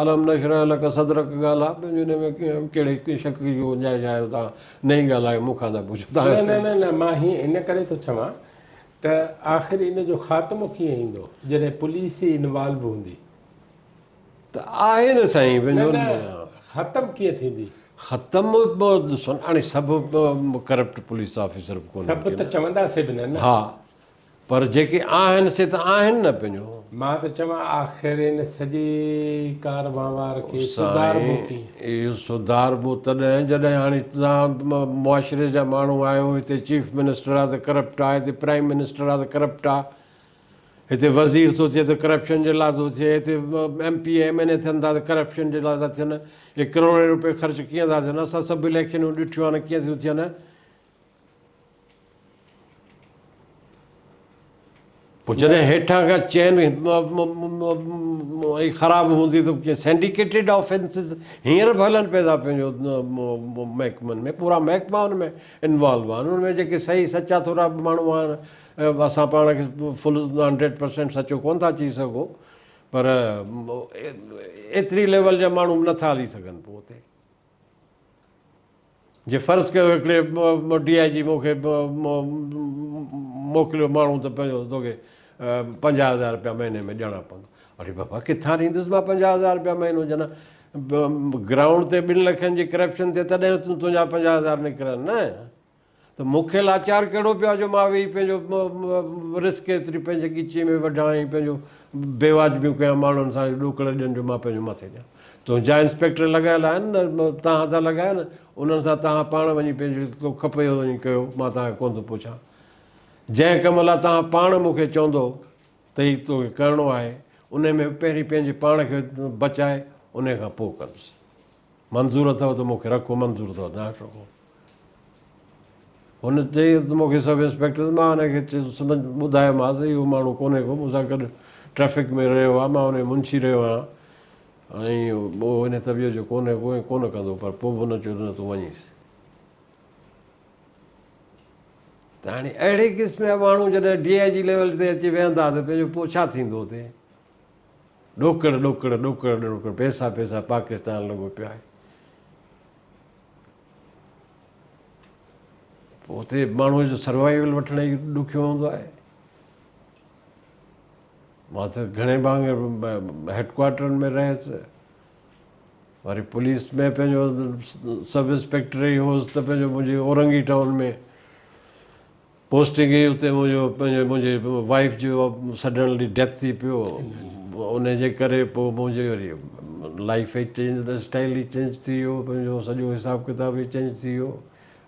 الم نشرح لڪ صدرڪ ڳالهه آهي پنهنجو ان ۾ ڪهڙي شڪ جي گنجائش آهي توهان نئين ڳالهه آهي مون کان ٿا پڇو توهان نه نه نه مان هي ان ڪري ٿو چوان ته آخر ان جو خاتمو ڪيئن ايندو جڏهن پوليس ئي انوالو هوندي. ته آهي نه سائين پنهنجو نه نه ختم ڪيئن ٿيندي. ختم ڏسو نه هاڻي سڀ ڪرپٽ پوليس آفيسر به ڪونهن سڀ ته چونداسي به نه نه. ها پر جيڪي آهن سي ته آهن نه پنهنجو. مان ته چوان آخر ان سڄي ڪار وهنوار کي سڌاربو ڪيئن. اهو سڌاربو تڏهن جڏهن هاڻي توهان معاشري جا ماڻهو آهيو هتي چيف منسٽر آهي ته ڪرپٽ آهي هتي پرائيم منسٽر آهي ته ڪرپٽ آهي هتي وزير ٿو ٿئي ته ڪرپشن جي لاء ٿو ٿئي، هتي M P A M N A ٿين ٿا ته ڪرپشن جي لاء ٿا ٿين، هي ڪروڙين روپيه خرچ ڪيئن ٿا ٿين، اسان سڀ اليڪشنون ڏٺيون آهن ڪيئن ٿيون ٿين. پوء جڏهن هيٺان کان چين خراب هوندي ته ڪيئن سينڊيڪيٽيڊ آفينسز هينئر به هلن پيا ٿا پنهنجو محڪمن ۾ پورا محڪما ان ۾ انوالو آهن ان ۾ جيڪي صحيح سچا ٿورا ماڻهو آهن اسان پاڻ کي فل 100% سچو ڪونه ٿا چئي سگهون پر ايتري ليول جا ماڻهو به نٿا هلي سگهن پوء اتي جي فرض ڪيو هڪڙي ڊي I جي مون کي موڪليو ماڻهو ته پنهنجو توکي 50,000 روپيا مهيني ۾ ڏيڻا پوندا اري بابا ڪٿان ڏيندس مان 50,000 روپيا مهينو جنا گرائونڊ تي 2 لکن جي ڪرپشن ٿئي تڏهن تنهنجا 50,000 نڪرن نه ته مون کي لاچار ڪهڙو پيو آهي جو مان ويهي پنهنجو رسڪ ايتري پنهنجي ڳچيء ۾ وڍان ۽ پنهنجو بيواجبيون ڪيان ماڻهن سان جو ڏوڪڙ ڏين جو مان پنهنجو مٿي ڏيان. تنهنجا انسپيڪٽر لڳايل آهن نه توهان ٿا لڳايو نه انهن سان توهان پاڻ وڃي پنهنجو ڪو کپيو وڃي ڪيو مان توهان کي ڪونه ٿو پڇان. جنهن ڪم لاء توهان پاڻ مون کي چوندو ته هي توکي ڪرڻو آهي انهي ۾ پهرين پنهنجي پاڻ کي بچائي انهي کان پوء ڪندس. منظور اٿو ته مون کي رکو، منظور اٿو ته نه رکو. هن چئي ته مون کي سب انسپيڪٽر مان هن کي چيس ٻڌايومانس اهو ماڻهو ڪونهي ڪو مون سان گڏ ٽريفڪ ۾ رهيو آهي مان هن جو منشي رهيو آهيان ۽ اهو هن طبيعت جو ڪونهي ڪو ۽ ڪونه ڪندو پر پوء به هن چيو ته نه تون وڃيس. ته هاڻي اهڙي قسم جا ماڻهو جڏهن ڊي I جي ليول تي اچي ويهندا ته پنهنجو پوء ڇا ٿيندو اتي؟ ڏوڪڙ ڏوڪڙ ڏوڪڙ ڏوڪڙ پئسا پئسا پاڪستان لڳو پيو آهي. پوء اتي ماڻهوء جو سروائيول وٺڻ ئي ڏکيو هوندو آهي. مان ته گهڻي ڀاڱي هيڊ ڪوارٽرن ۾ رهيس. وري پوليس ۾ پنهنجو سب انسپيڪٽر ئي هوس ته پنهنجو منهنجي اورنگي ٽائون ۾ پوسٽنگ هئي اتي منهنجو پنهنجي منهنجي وائيف جو سڊنلي ڊيٿ ٿي پيو ان جي ڪري پوء منهنجي وري لائيف ئي چينج اسٽائل ئي چينج ٿي ويو پنهنجو سڄو حساب ڪتاب ئي چينج ٿي ويو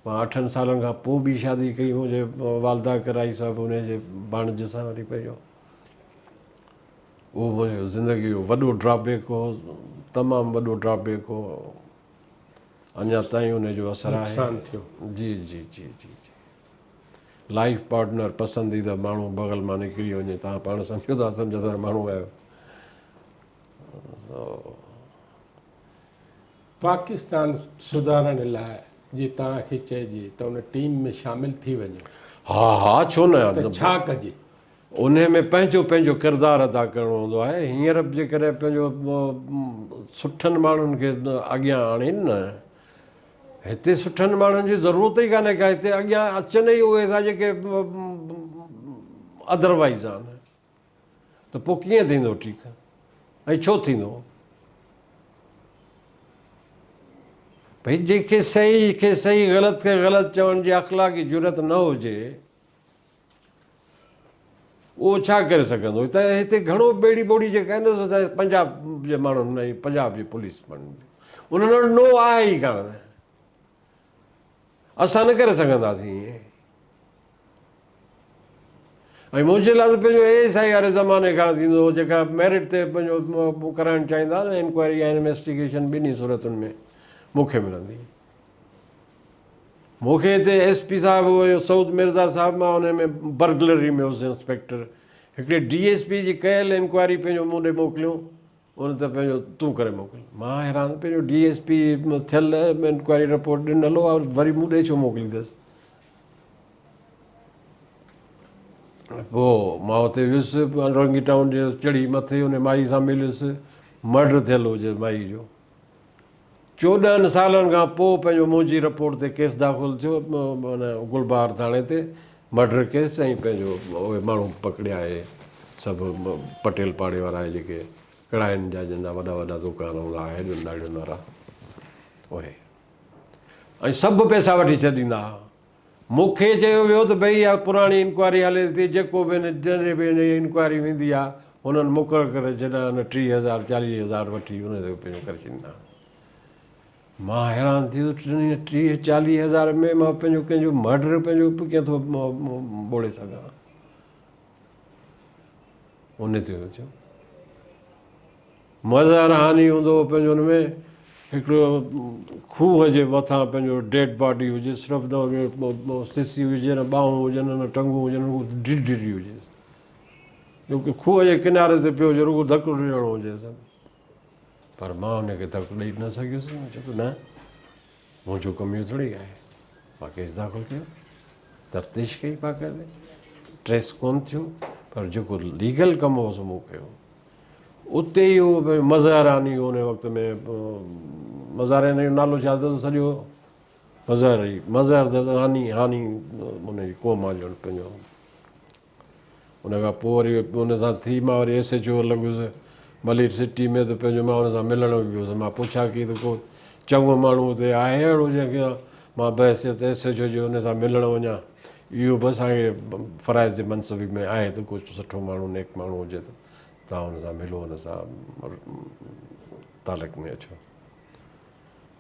مان 8 سالن کان پوء ٻي شادي ڪئي منهنجي والده ڪرائي سا به ان جي ڀاڻج سان وري پنهنجو اهو منهنجو زندگي جو وڏو ڊرا بيڪ هو تمام وڏو ڊرا بيڪ هو اڃا تائين ان جو اثر آهي. نقصان ٿيو. جي جي جي جي جي لائيف پارٽنر پسنديده ماڻهو بغل مان نڪري وڃي توهان پاڻ سمجهو ٿا سمجهندڙ ماڻهو آهيو سو. پاڪستان سڌارڻ لاء جي توهان کي چئجي ته ان ٽيم ۾ شامل ٿي وڃو. ها ها ڇو نه. ته ڇا ڪجي؟ انهي ۾ پنهنجو پنهنجو ڪردار ادا ڪرڻو هوندو آهي. هينئر به جيڪڏهن پنهنجو سٺن ماڻهن کي اڳيان آڻين نه، هتي سٺن ماڻهن جي ضرورت ئي ڪانهي ڪا، هتي اڳيان اچن ئي اهي ٿا جيڪي ادروائيز آهن ته پوء ڪيئن ٿيندو ٺيڪ ۽ ڇو ٿيندو؟ ڀئي جنهن کي صحيح کي صحيح غلط کي غلط چوڻ جي اخلاقي جرئت نه هجي. اهو ڇا ڪري سگهندو؟ ته هتي گهڻو ٻيڙي ٻوڙي جيڪا آهي نه سو اسان جي پنجاب جي ماڻهن ۽ پنجاب جي پوليس ماڻهن جي انهن وٽ نو آهي ئي ڪانه. اسان نه ڪري سگهنداسين ائين. ۽ منهنجي لاء ته پنهنجو اي ايس I واري زماني کان ٿيندو هو جيڪا ميرٽ تي پنهنجو ڪرائڻ چاهيندا نه انڪوائري يا انويسٽيگيشن ٻنهي صورتن ۾ مون کي ملندي. مون کي هتي ايس پي صاحب هو سعود مرزا صاحب مان ان ۾ برگلري ۾ هوس انسپيڪٽر هڪڙي ڊي ايس پي جي ڪيل انڪوائري پنهنجو مون ڏي موڪليون ان ته پنهنجو تون ڪري موڪل مان حيران پنهنجو ڊي ايس پي ٿيل انڪوائري رپورٽ ڏنل هو وري مون ڏي ڇو موڪليندس پوء مان اتي ويس رنگي ٽائون جي چڙهي مٿي ان مائي سان مليس مرڊر ٿيل هو جي مائي جو 14 سالن کان پوء پنهنجو منهنجي رپورٽ تي ڪيس داخل ٿيو ان گلبهار ٿاڻي تي مرڊر ڪيس ۽ پنهنجو اهي ماڻهو پڪڙيا اهي سڀ پٽيل پاڙي وارا اهي جيڪي ڪڙاين جا جن جا وڏا وڏا دڪان هوندا هئا هيڏن ڏاڙهين وارا اهي ۽ سڀ پئسا وٺي ڇڏيندا هئا مون کي چيو ويو ته ڀئي اها پراڻي انڪوائري هلي ٿي، جيڪو به هن جڏهن به هن جي انڪوائري ويندي آهي، هنن مقرر ڪري ڇڏيا آهن، 30 هزار 40 هزار وٺي ان تي پنهنجو ڪري ڇڏيندا آهن. مان حيران ٿي ويس، 30 40 هزار ۾ مان پنهنجو ڪنهن جو مرڊر پنهنجو ڪيئن ٿو ٻوڙي سگهان. ان تي ٿيو. مظهر هاني هوندو هو پنهنجو ان ۾ هڪڙو کوهه جي مٿان پنهنجو ڊيڊ باڊي هجي صرف نه ان ۾ سسي هجي نه ٻانهون هجن نه ٽنگون هجن رڳو ڊڍري هجي جو کوهه جي ڪناري تي پيو هجي رڳو ڌڪ ڏيڻو هجي پر مان ان کي ڌڪ ڏئي نه سگهيس چيو ته نه منهنجو ڪم اهو ٿوري آهي. مان ڪيس داخل ڪيو، تفتيش ڪئي باقاعدي، ٽريس ڪونه ٿيو پر جيڪو ليگل ڪم هو سو مون ڪيو. اتي ئي هو مظهراني هو ان وقت ۾ مظهراني جو نالو ڇا اٿس سڄو مظهر ئي مظهر اٿس هاني هاني ان جي قوم آهي ڄڻ پنهنجو ان کان پوء وري ان سان ٿي مان وري ايس ايڇ او لڳس ملير سٽي ۾ ته پنهنجو مان ان سان ملڻ به ويس مان پڇا ڪئي ته ڪو چڱو ماڻهو اتي آهي اهڙو جنهن کي مان بحثيت ايس ايڇ او جي ان سان ملڻ وڃان اهو به اسانکي فرائض جي منصبي ۾ آهي ته ڪو سٺو ماڻهو نيڪ ماڻهو هجي ته توهان ان سان ملو ان سان تعلق ۾ اچو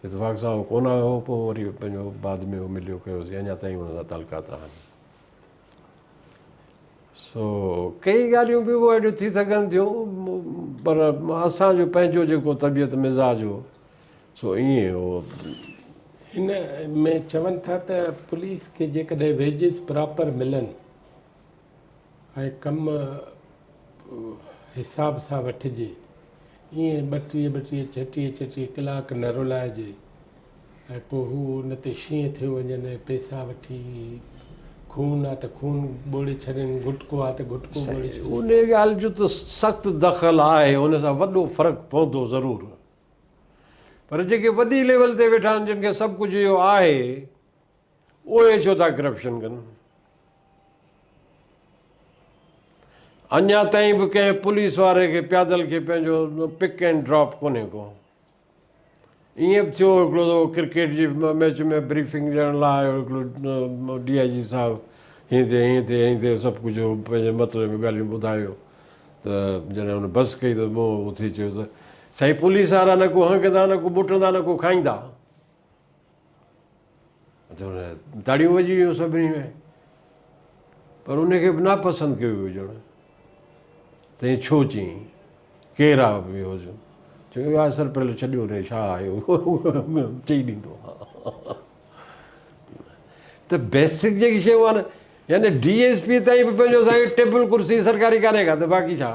اتفاق سان هو ڪونه آيو هو پوء وري پنهنجو بعد ۾ هو مليو ڪيوسين اڃا تائين ان سان تعلقات آهن سو ڪئي ڳالهيون به اهڙيون ٿي سگهن ٿيون پر اسان جو پنهنجو جيڪو طبيعت مزاج هو سو ائين هو. هن ۾ چون ٿا ته پوليس کي جيڪڏهن ويجز پراپر ملن ۽ ڪم حساب سان وٺجي ائين ٻٽيهه ٻٽيهه ڇٽيهه ڇٽيهه ڪلاڪ نه رلائجي ۽ پوء هو ان تي شينهن ٿيو وڃن ۽ پئسا وٺي خون آ ته خون ٻوڙي ڇڏين، گٽڪو آ ته گٽڪو ٻوڙي ڇڏين. انهيء ڳالهه جو ته سخت دخل آهي، ان سان وڏو فرق پوندو ضرور. پر جيڪي وڏي ليول تي ويٺا آهن جن کي سڀ ڪجهه اهو آهي، اهي ڇو ٿا ڪرپشن ڪن؟ اڃا تائين به ڪنهن پوليس واري کي پيادل کي پنهنجو پڪ اينڊ ڊراپ ڪونهي ڪو. ائين به ٿيو هڪڙو دفعو ڪرڪيٽ جي ميچ ۾ بريفنگ ڏيڻ لاء آيو هڪڙو ڊي I جي صاحب هيئن ٿئي هيئن ٿئي هيئن ٿئي سڀ ڪجهه پنهنجي مطلب ۾ ڳالهيون ٻڌايو ته جڏهن هن بس ڪئي ته مون اٿي چيو ته سائين پوليس وارا نه ڪو هنگندا نه ڪو ٻٽندا نه ڪو کائيندا تاڙيون وڄي ويون سڀني ۾ پر ان کي به ناپسند ڪيو ويو ڄڻ ته ائين ڇو چيائين ڪير آ اهو جو چيو آ سر پهلي ڇڏيو ري ڇا آهي چئي ڏيندو ته بيسڪ جيڪي شيون آهن يعني ڊي ايس پي تائين به پنهنجو اسان کي ٽيبل ڪرسي سرڪاري ڪانهي ڪا ته باقي ڇا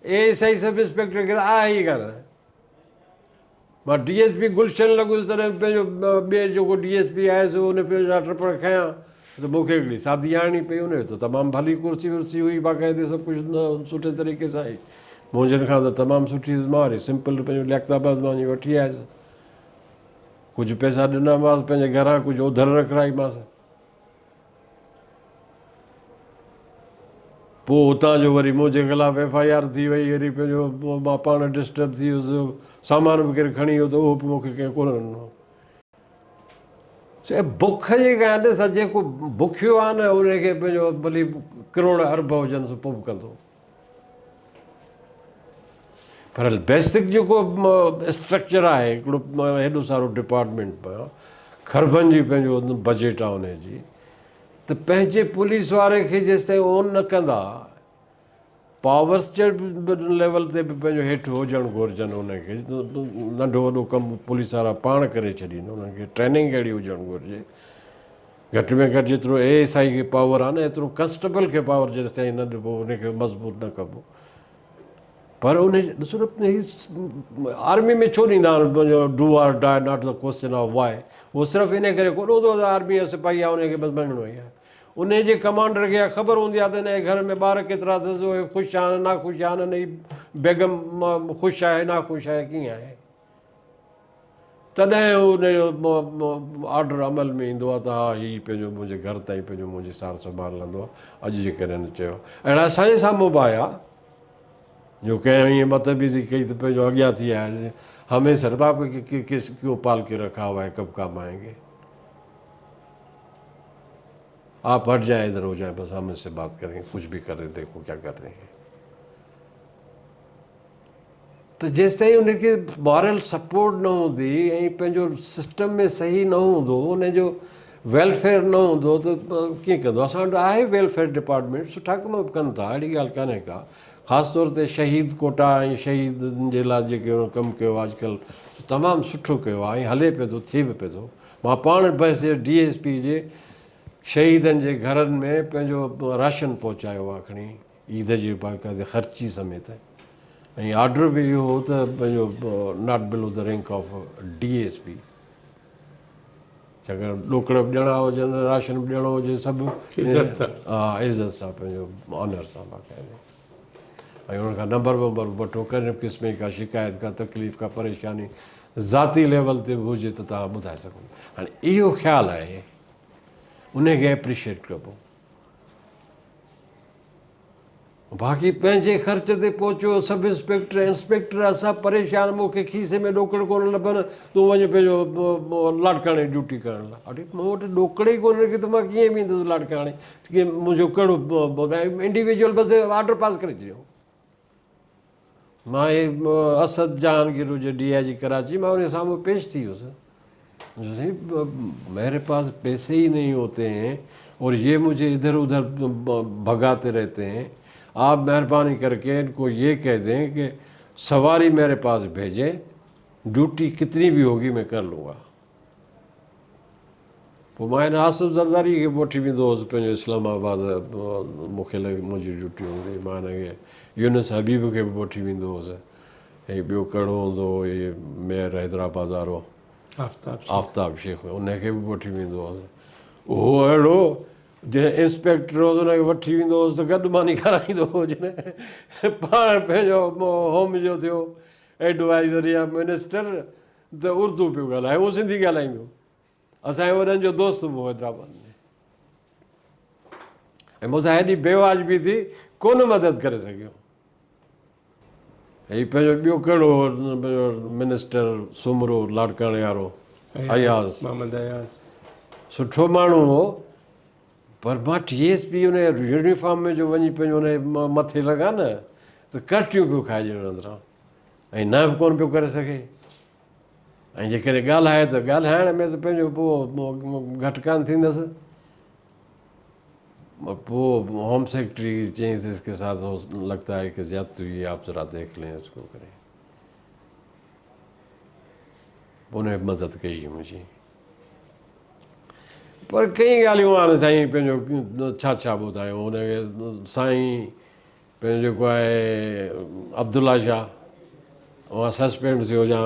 اي ايس I sub inspector کي ته آهي ئي ڪانه مان ڊي ايس پي گلشن لڳس تڏهن پنهنجو ٻئي جيڪو ڊي ايس پي آيس ان پنهنجا ٽپڙ کنيا ته مون کي هڪڙي سادي آڻڻي پئي ان جو ته تمام ڀلي ڪرسي ورسي هئي باقاعدي سڀ ڪجهه سٺي طريقي سان هئي منهنجن کان ته تمام سٺي هيس مان وري سمپل پنهنجو لياقت آباد مان وڃي وٺي آيس ڪجهه پئسا ڏنامانس پنهنجي گهران ڪجهه اوڌر رکرائيمانس پوء اتان جو وري منهنجي خلاف ايف I R ٿي وئي وري پنهنجو مان پاڻ ڊسٽرب ٿي ويس سامان به ڪير کڻي ويو ته اهو به مونکي ڪنهن ڪونه ڏنو. سو بک جي ڪا ڏس جيڪو بکيو آهي نه ان کي پنهنجو ڀلي ڪروڙ ارب هجن سو پوء به ڪندو. پر بيسڪ جيڪو اسٽرڪچر آهي هڪڙو هيڏو سارو ڊپارٽمينٽ پيو کربن جي پنهنجو بجيٽ آهي ان جي ته پنهنجي پوليس واري کي جيستائين اون نه ڪندا پاورس جي ليول تي به پنهنجو هيٺ هجڻ گهرجن ان کي ننڍو وڏو ڪم پوليس وارا پاڻ ڪري ڇڏين انهن کي ٽريننگ اهڙي هجڻ گهرجي گهٽ ۾ گهٽ جيترو اي ايس I کي پاور آهي نه ايترو ڪنسٽيبل کي پاور جيستائين نه ڏبو ان کي مضبوط نه ڪبو پر ان ڏسو نه هي آرمي ۾ ڇو ڏيندا آهن پنهنجو do or die not the question of why هو صرف ان ڪري ڪونه هوندو ته آرمي جو سپاهي آهي ان کي بس مڃڻو ئي آهي ان جي ڪمانڊر کي اها خبر هوندي آهي ته هن جي گهر ۾ ٻار ڪيترا اٿس اهي خوش آهن ناخوش آهن هن جي بيگم خوش آهي ناخوش آهي ڪيئن آهي تڏهن هو ان جو آرڊر عمل ۾ ايندو آهي ته ها هي پنهنجو منهنجي گهر تائين پنهنجو منهنجي سار سنڀال لهندو آهي اڄ جيڪڏهن هن چيو اهڙا اسان جي سامهون به آيا جو ڪنهن ائين بدتميزي ڪئي ته پنهنجو اڳيان ٿي آيا همين سر باپ ڪس ڪيون پال ڪي رکا هوا هي ڪب ڪام آئين گي آپ هٽ جائين ادھر هو جائين بس هم ان سي بات ڪرين گي ڪجھ ڀي ڪري ديکو ڪيا ڪر رهي هين ته جيستائين ان کي مارل سپورٽ نه هوندي ۽ پنهنجو سسٽم ۾ صحيح نه هوندو ان جو ويلفيئر نه هوندو ته ڪيئن ڪندو اسان وٽ آهي ويلفيئر ڊپارٽمينٽ سٺا ڪم به ڪن ٿا اهڙي ڳالهه ڪانهي ڪا خاص طور تي شهيد ڪوٽا ۽ شهيدن جي لاء جيڪي انهن ڪم ڪيو آهي اڄڪلهه تمام سٺو ڪيو آهي ۽ هلي پيو ٿو ٿئي به پيو ٿو مان پاڻ بحث ڊي ايس پي جي شهيدن جي گهرن ۾ پنهنجو راشن پهچايو آهي کڻي عيد جي باقاعدي خرچي سميت ۽ آرڊر به اهو هو ته پنهنجو not below the rank of D S P ڇاڪاڻ ڏوڪڙ به ڏيڻا هجن راشن به ڏيڻو هجي سڀ عزت سان ها عزت سان پنهنجو آنر سان باقاعدي ۽ ان کان نمبر ومبر به وٺو ڪنهن به قسم جي ڪا شڪايت ڪا تڪليف ڪا پريشاني ذاتي ليول تي به هجي ته توهان ٻڌائي سگهو هاڻي اهو خيال آهي ان کي اپريشيٽ ڪبو باقي پنهنجي خرچ تي پهچو سب انسپيڪٽر انسپيڪٽر اسان پريشان مون کي کيسي ۾ ڏوڪڙ ڪونه لڀن تون وڃ پنهنجو لاڙڪاڻي ڊيوٽي ڪرڻ لاء اڙي مون وٽ ڏوڪڙ ئي ڪونهن ڪي ته مان ڪيئن ويندس لاڙڪاڻي منهنجو ڪهڙو انڊيويجوئل بس آرڊر پاس ڪري ڇڏيو مان هي اسد جهانگير هجي ڊي I جي ڪراچي مان ان جي سامهون پيش ٿي ويس سائين ميري پاس پيسي ئي نهين هوتي هين اور يه مجهي ادھر ادھر ڀگاتي رهتي هين آپ مهرباني ڪر ڪي ان ڪو يه ڪهه دين ڪي سواري ميري پاس ڀيجين ڊيوٽي ڪتني ڀي هوگي مين ڪر لون گا. پوء مان هن آصف زرداري کي به وٺي ويندو هوس پنهنجو اسلام آباد مون کي لڳي منهنجي ڊيوٽي هوندي هئي مان هن کي يونس حبيب کي به وٺي ويندو هوس ۽ ٻيو ڪهڙو هوندو هو هي ميئر حيدرآباد وارو آفتاب شيخ آفتاب شيخ ان کي به وٺي ويندو هوس اهو اهڙو جنهن انسپيڪٽر هوس ان کي وٺي ويندو هوس ته گڏ ماني کارائيندو هو جڏهن پاڻ پنهنجو هوم جو ٿيو ايڊوائزر يا منسٽر ته اردو پيو ڳالهائي هو سنڌي ڳالهائيندو اسان جي وڏن جو دوست به هو حيدرآباد ۾ ۽ مون سان هيڏي بيواجبي ٿي ڪونه مدد ڪري سگهيو هي پنهنجو ٻيو ڪهڙو پنهنجو منسٽر سومرو لاڙڪاڻي وارو اياز محمد اياز سٺو ماڻهو هو پر مان ٽي ايس پي ان يونيفارم ۾ جو وڃي پنهنجو ان مٿي لڳا نه ته ڪرٽيون پيو کائجي ان اندران ۽ نه به ڪونه پيو ڪري سگهي ۽ جيڪڏهن ڳالهائي ته ڳالهائڻ ۾ ته پنهنجو پوء گهٽ ڪانه ٿيندس پوء هوم سيڪريٽري چيائينس اس ڪي ساٿ هو لگتا هي ڪي زيادتي هئي آپ ذرا ديک لين اس ڪو ڪري پوء ان مدد ڪئي منهنجي پر ڪئي ڳالهيون آهن سائين پنهنجو ڇا ڇا ٻڌايون ان کي سائين پنهنجو جيڪو آهي عبدالله شاهه اوهان سسپينڊ ٿيو يا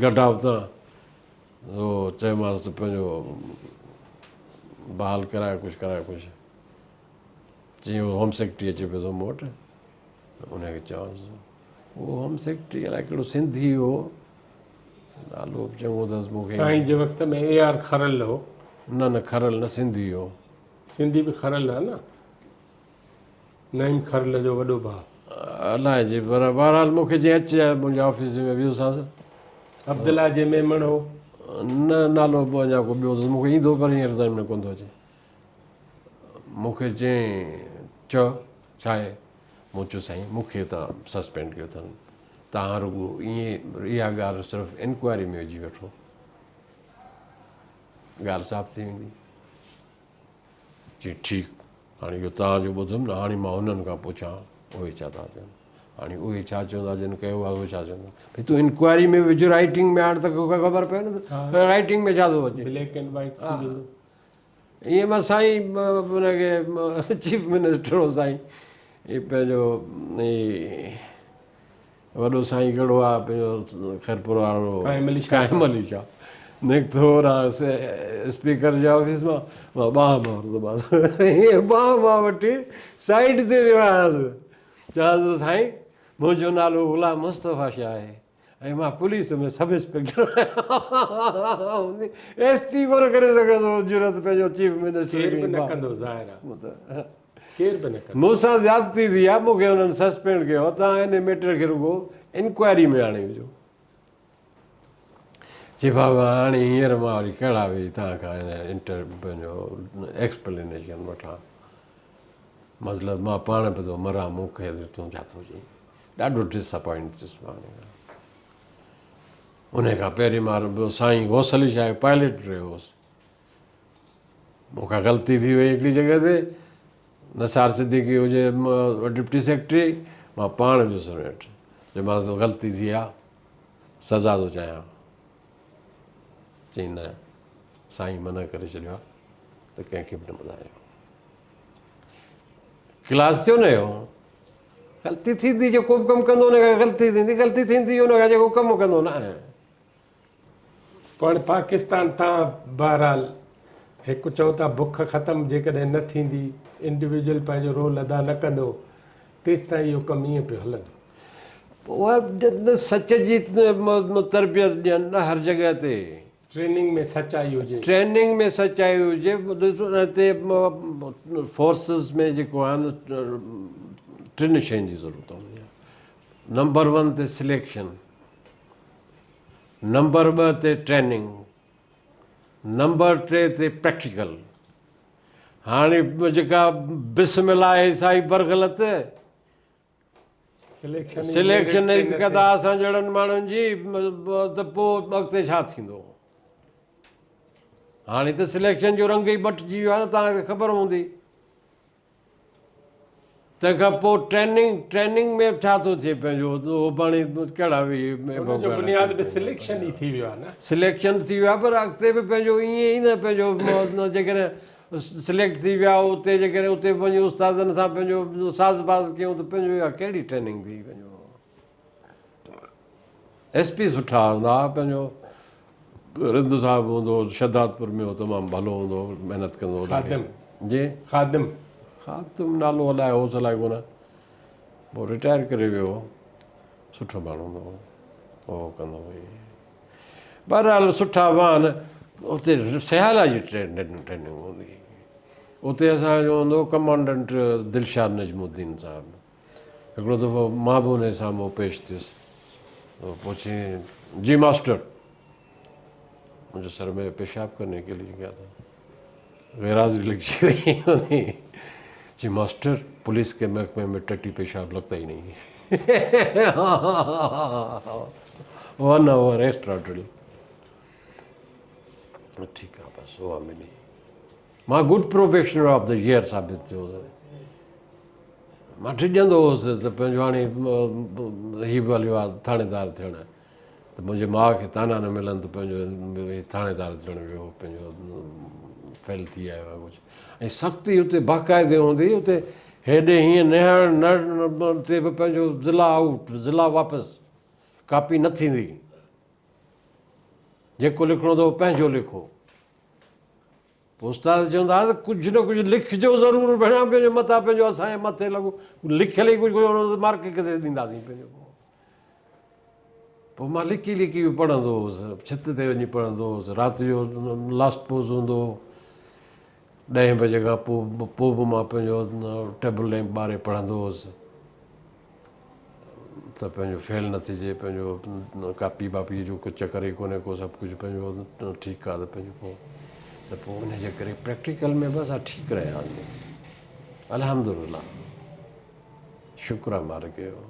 گڊاپ تان سو چيومانس ته پنهنجو بحال ڪرايو ڪجهه ڪرايو ڪجهه چيائين هوم سيڪريٽري اچي پيو ٿو مون وٽ ان کي چوانس اهو هوم سيڪريٽري الائي ڪهڙو سنڌي هو نالو به چڱو اٿس مون کي سائين جي وقت ۾ اي آر کرل هو نه نه کرل نه سنڌي هو سنڌي به کرل آهي نه نعيم کرل جو وڏو ڀاء. الائجي پر بهرحال مون کي جيئن اچ منهنجي آفيس ۾ ويوسانس. عبدالله جي ميمڻ هو. نه نالو به اڃا ڪو ٻيو اٿس مون کي ايندو پر هينئر ذهن ۾ ڪونه ٿو اچي. مون کي چيائين چئو ڇا آهي؟ مون چيو سائين مون کي تان سسپينڊ ڪيو اٿن تان رڳو ائين اها ڳالهه صرف انڪوائري ۾ وجهي وٺو ڳالهه صاف ٿي ويندي. چي ٺيڪ هاڻي اهو توهان جو ٻڌم نه هاڻي مان هنن کان پڇان اهي ڇا ٿا چون هاڻي اهي ڇا چوندا جن ڪيو آهي اهي ڇا چوندا ڀئي تون انڪوائري ۾ وجهه رائٽنگ ۾ آڻ ته خبر پئي نه ته رائٽنگ ۾ ڇا ٿو اچي بليڪ اينڊ وائٽ ٿي ويندو ائين مان سائين هن کي چيف منسٽر هو سائين هي پنهنجو هي وڏو سائين ڪهڙو آ پنهنجو خيرپور وارو قائم علي شاهه قائم علي شاهه نڪتو هوڏانهن اسپيڪر جي آفيس مان مان ٻانهن مان ورتومانس ائين ٻانهن مان وٺي سائيڊ تي ويو آهيانس چيانس سائين منهنجو نالو غلام مصطفيٰ شاهه آهي ۽ مان پوليس ۾ سب انسپيڪٽر آهيان ايس پي ڪونه ڪري سگهندو جرئت پنهنجو چيف منسٽر ڪير به نه ڪندو ظاهر آهي ڪير به نه ڪندو. مون سان زيادتي ٿي آهي، مون کي انهن سسپينڊ ڪيو آهي، توهان ان ميٽر کي رڳو انڪوائري ۾ آڻي وجهو. چي بابا هاڻي هينئر مان وري ڪهڙا ويهي توهان کان ان انٽر پنهنجو ايڪسپلينيشن وٺان. مطلب مان پاڻ به ٿو مران مون کي تون ڇا ٿو چئين. ڏاڍو ڊس اپائنٽ ٿيس مان ان کان. انهي کان پهرين مان سائين غوث علي شاهه جو پائلٽ رهيو هوس. مون کان غلطي ٿي وئي هڪڙي جڳهه تي نثار صديقي هجي ڊپٽي سيڪريٽري مان پاڻ ويس ان وٽ چيومانس غلطي ٿي آ سزا ٿو چاهيان چئي نه سائين منع ڪري ڇڏيو آ ته ڪنهن کي به نه ٻڌايو ڪلاس ٿيو نه اهو غلطي ٿيندي جيڪو به ڪم ڪندو ان کان غلطي ٿيندي غلطي ٿيندي ان کان جيڪو ڪم ڪندو نه پوء هاڻي پاڪستان تان بهرحال هڪ چئو ٿا بک ختم جيڪڏهن نه ٿيندي انڊيويجوئل پنهنجو رول ادا نه ڪندو تيستائين اهو ڪم ائين پيو هلندو. اها سچ جي تربيت ڏين نه هر جڳهه تي. ٽريننگ ۾ سچائي هجي. ٽريننگ ۾ سچائي هجي ان تي فورسز ۾ جيڪو آهي نه ٽن شين جي ضرورت هوندي آهي نمبر ون تي سليڪشن. نمبر 2 تي ٽريننگ، نمبر 3 تي پريڪٽيڪل. هاڻي جيڪا بسم الله آهي سا ئي برغلط. سليڪشن ئي ڪندا اسان جهڙن ماڻهن جي ته پوء اڳتي ڇا ٿيندو. هاڻي ته سليڪشن جو رنگ ئي مٽجي ويو آهي نه توهان کي خبر هوندي. تنهن کان پوء ٽريننگ ٽريننگ ۾ ڇا ٿو ٿئي پنهنجو اهو پاڻي ڪهڙا ويهي ان جو بنياد به سليڪشن ئي ٿي ويو آهي نه. سليڪشن ٿي ويو آهي پر اڳتي به پنهنجو ائين ئي نه پنهنجو جيڪڏهن سليڪٽ ٿي ويا اتي جيڪڏهن اتي وڃي استادن سان پنهنجو ساز باز ڪيون ته پنهنجو اها ڪهڙي ٽريننگ ٿي پنهنجو ايس پي سٺا هوندا هئا پنهنجو رند صاحب هوندو هو شهدادپور ۾ هو تمام ڀلو هوندو هو محنت ڪندو هو خادم جي خادم خادم نالو الائي هوس الائي ڪونه پوء رٽائر ڪري ويو هو سٺو ماڻهو هوندو هو اهو ڪندو هو بهرحال سٺا واهن اتي سيالا جي ٽريننگ هوندي هئي اتي اسانجو هوندو هو ڪمانڊنٽ دلشاد نجم الدين صاحب هڪڙو دفعو مان به انهيء سامهون پيش ٿيس. پوء چيائين، جي ماسٽر! منهنجو سر مين پيشاب ڪرني ڪي ليي گيا ٿا. غير حاضري لکجي وئي هوندي. چي ماسٽر، پوليس ڪي محڪمي ۾ ٽٽي پيشاب لگتا ئي نهين هي. One hour extra drill. ٺيڪ آ بس اها ملي. مان good probationer of the year ثابت ٿيو هوس. مان ڊڄندو هوس ته پنهنجو هاڻي هي به هليو آهي ٿاڻيدار ٿيڻ ته منهنجي ماء کي طعنا نه ملن ته پنهنجو هي ٿاڻيدار ٿيڻ ويو پنهنجو فيل ٿي آيو آهي ڪجهه ۽ سختي اتي باقاعدي هوندي هئي اتي هيڏي هيئن نهارڻ نه تي به پنهنجو ضلع آئوٽ ضلع واپس ڪاپي نه ٿيندي جيڪو لکڻو اٿو پنهنجو لکو. پوء استاد چوندا ها ته ڪجهه نه ڪجهه لکجو ضرور ڀيڻا پنهنجو متان پنهنجو اسان جي مٿي لڳو لکيل ئي ڪجهه ڪونه هوندو ته مارڪ ڪٿي ڏينداسين پنهنجو پوء مان لڪي لڪي به پڙهندو هوس ڇت تي وڃي پڙهندو هوس رات جو لاسٽ پوز هوندو هو ڏهين بجي کان پوء پوء به مان پنهنجو ٽيبل ليمپ ٻاري پڙهندو هوس. ته پنهنجو فيل نه ٿجي پنهنجو ڪاپي باپي جو ڪو چڪر ئي ڪونهي ڪو سڀ ڪجهه پنهنجو ٺيڪ آ ته پنهنجو پوء ته پوء ان جي ڪري پريڪٽيڪل ۾ به اسان ٺيڪ رهيا آهيون الحمدلله شڪر آ مالڪ جو.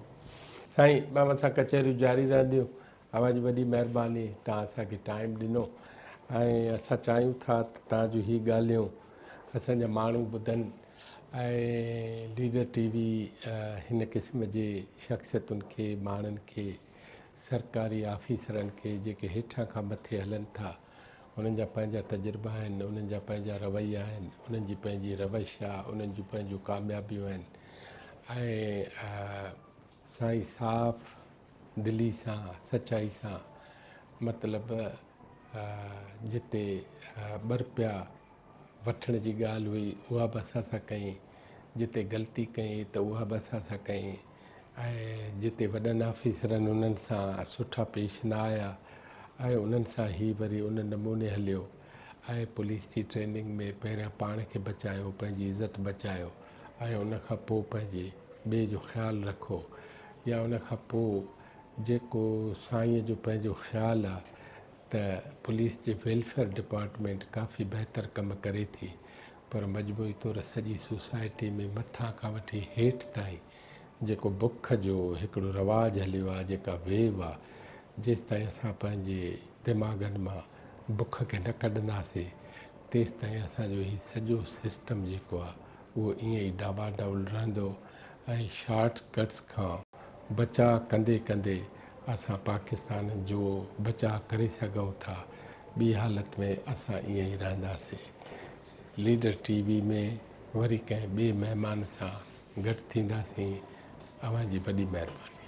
سائين اوهان سان ڪچهريون جاري رهنديون اوهان جي وڏي مهرباني توهان اسان کي ٽائيم ڏنو ۽ اسان چاهيون ٿا ته توهان جون هي ڳالهيون اسان جا ماڻهو ٻڌن ۽ ليڊر ٽي وي هن قسم جي شخصيتن کي ماڻهن کي سرڪاري آفيسرن کي جيڪي هيٺان کان مٿي هلن ٿا انهن جا پنهنجا تجربا آهن انهن جا پنهنجا رويا آهن انهن جي پنهنجي روش آهي انهن جون پنهنجون ڪاميابيون آهن ۽ سائين صاف دلي سان سچائي سان مطلب جتي ٻه رپيا وٺڻ جي ڳالهه هئي اها به اسان سان ڪئين، جتي غلطي ڪئين ته اها به اسان سان ڪئين ۽ جتي وڏن آفيسرن انهن سان سٺا پيش نه آيا ۽ انهن سان هي وري ان نموني هليو ۽ پوليس جي ٽريننگ ۾ پهريان پاڻ کي بچايو پنهنجي عزت بچايو ۽ ان کان پوء پنهنجي ٻئي جو خيال رکو يا ان کان پوء جيڪو سائينء جو پنهنجو خيال آ ته پوليس جي ويلفيئر ڊپارٽمينٽ ڪافي بهتر ڪم ڪري ٿي پر مجموعي طور سڄي سوسائٽي ۾ مٿان کان وٺي هيٺ تائين جيڪو بک جو هڪڙو رواج هليو آ جيڪا ويو آ جيستائين اسان پنهنجي دماغن مان بک کي نه ڪڍنداسي تيستائين اسان جو هي سڄو سسٽم جيڪو آ اهو ائين ئي ڊانواڊول رهندو ۽ شارٽ ڪٽس کان بچاء ڪندي ڪندي اسان پاڪستان جو بچاء ڪري سگهون ٿا ٻي حالت ۾ اسان ائين ئي رهنداسين. ليڊر ٽي وي ۾ وري ڪنهن ٻئي مهمان سان گڏ ٿينداسين اوهان جي وڏي مهرباني.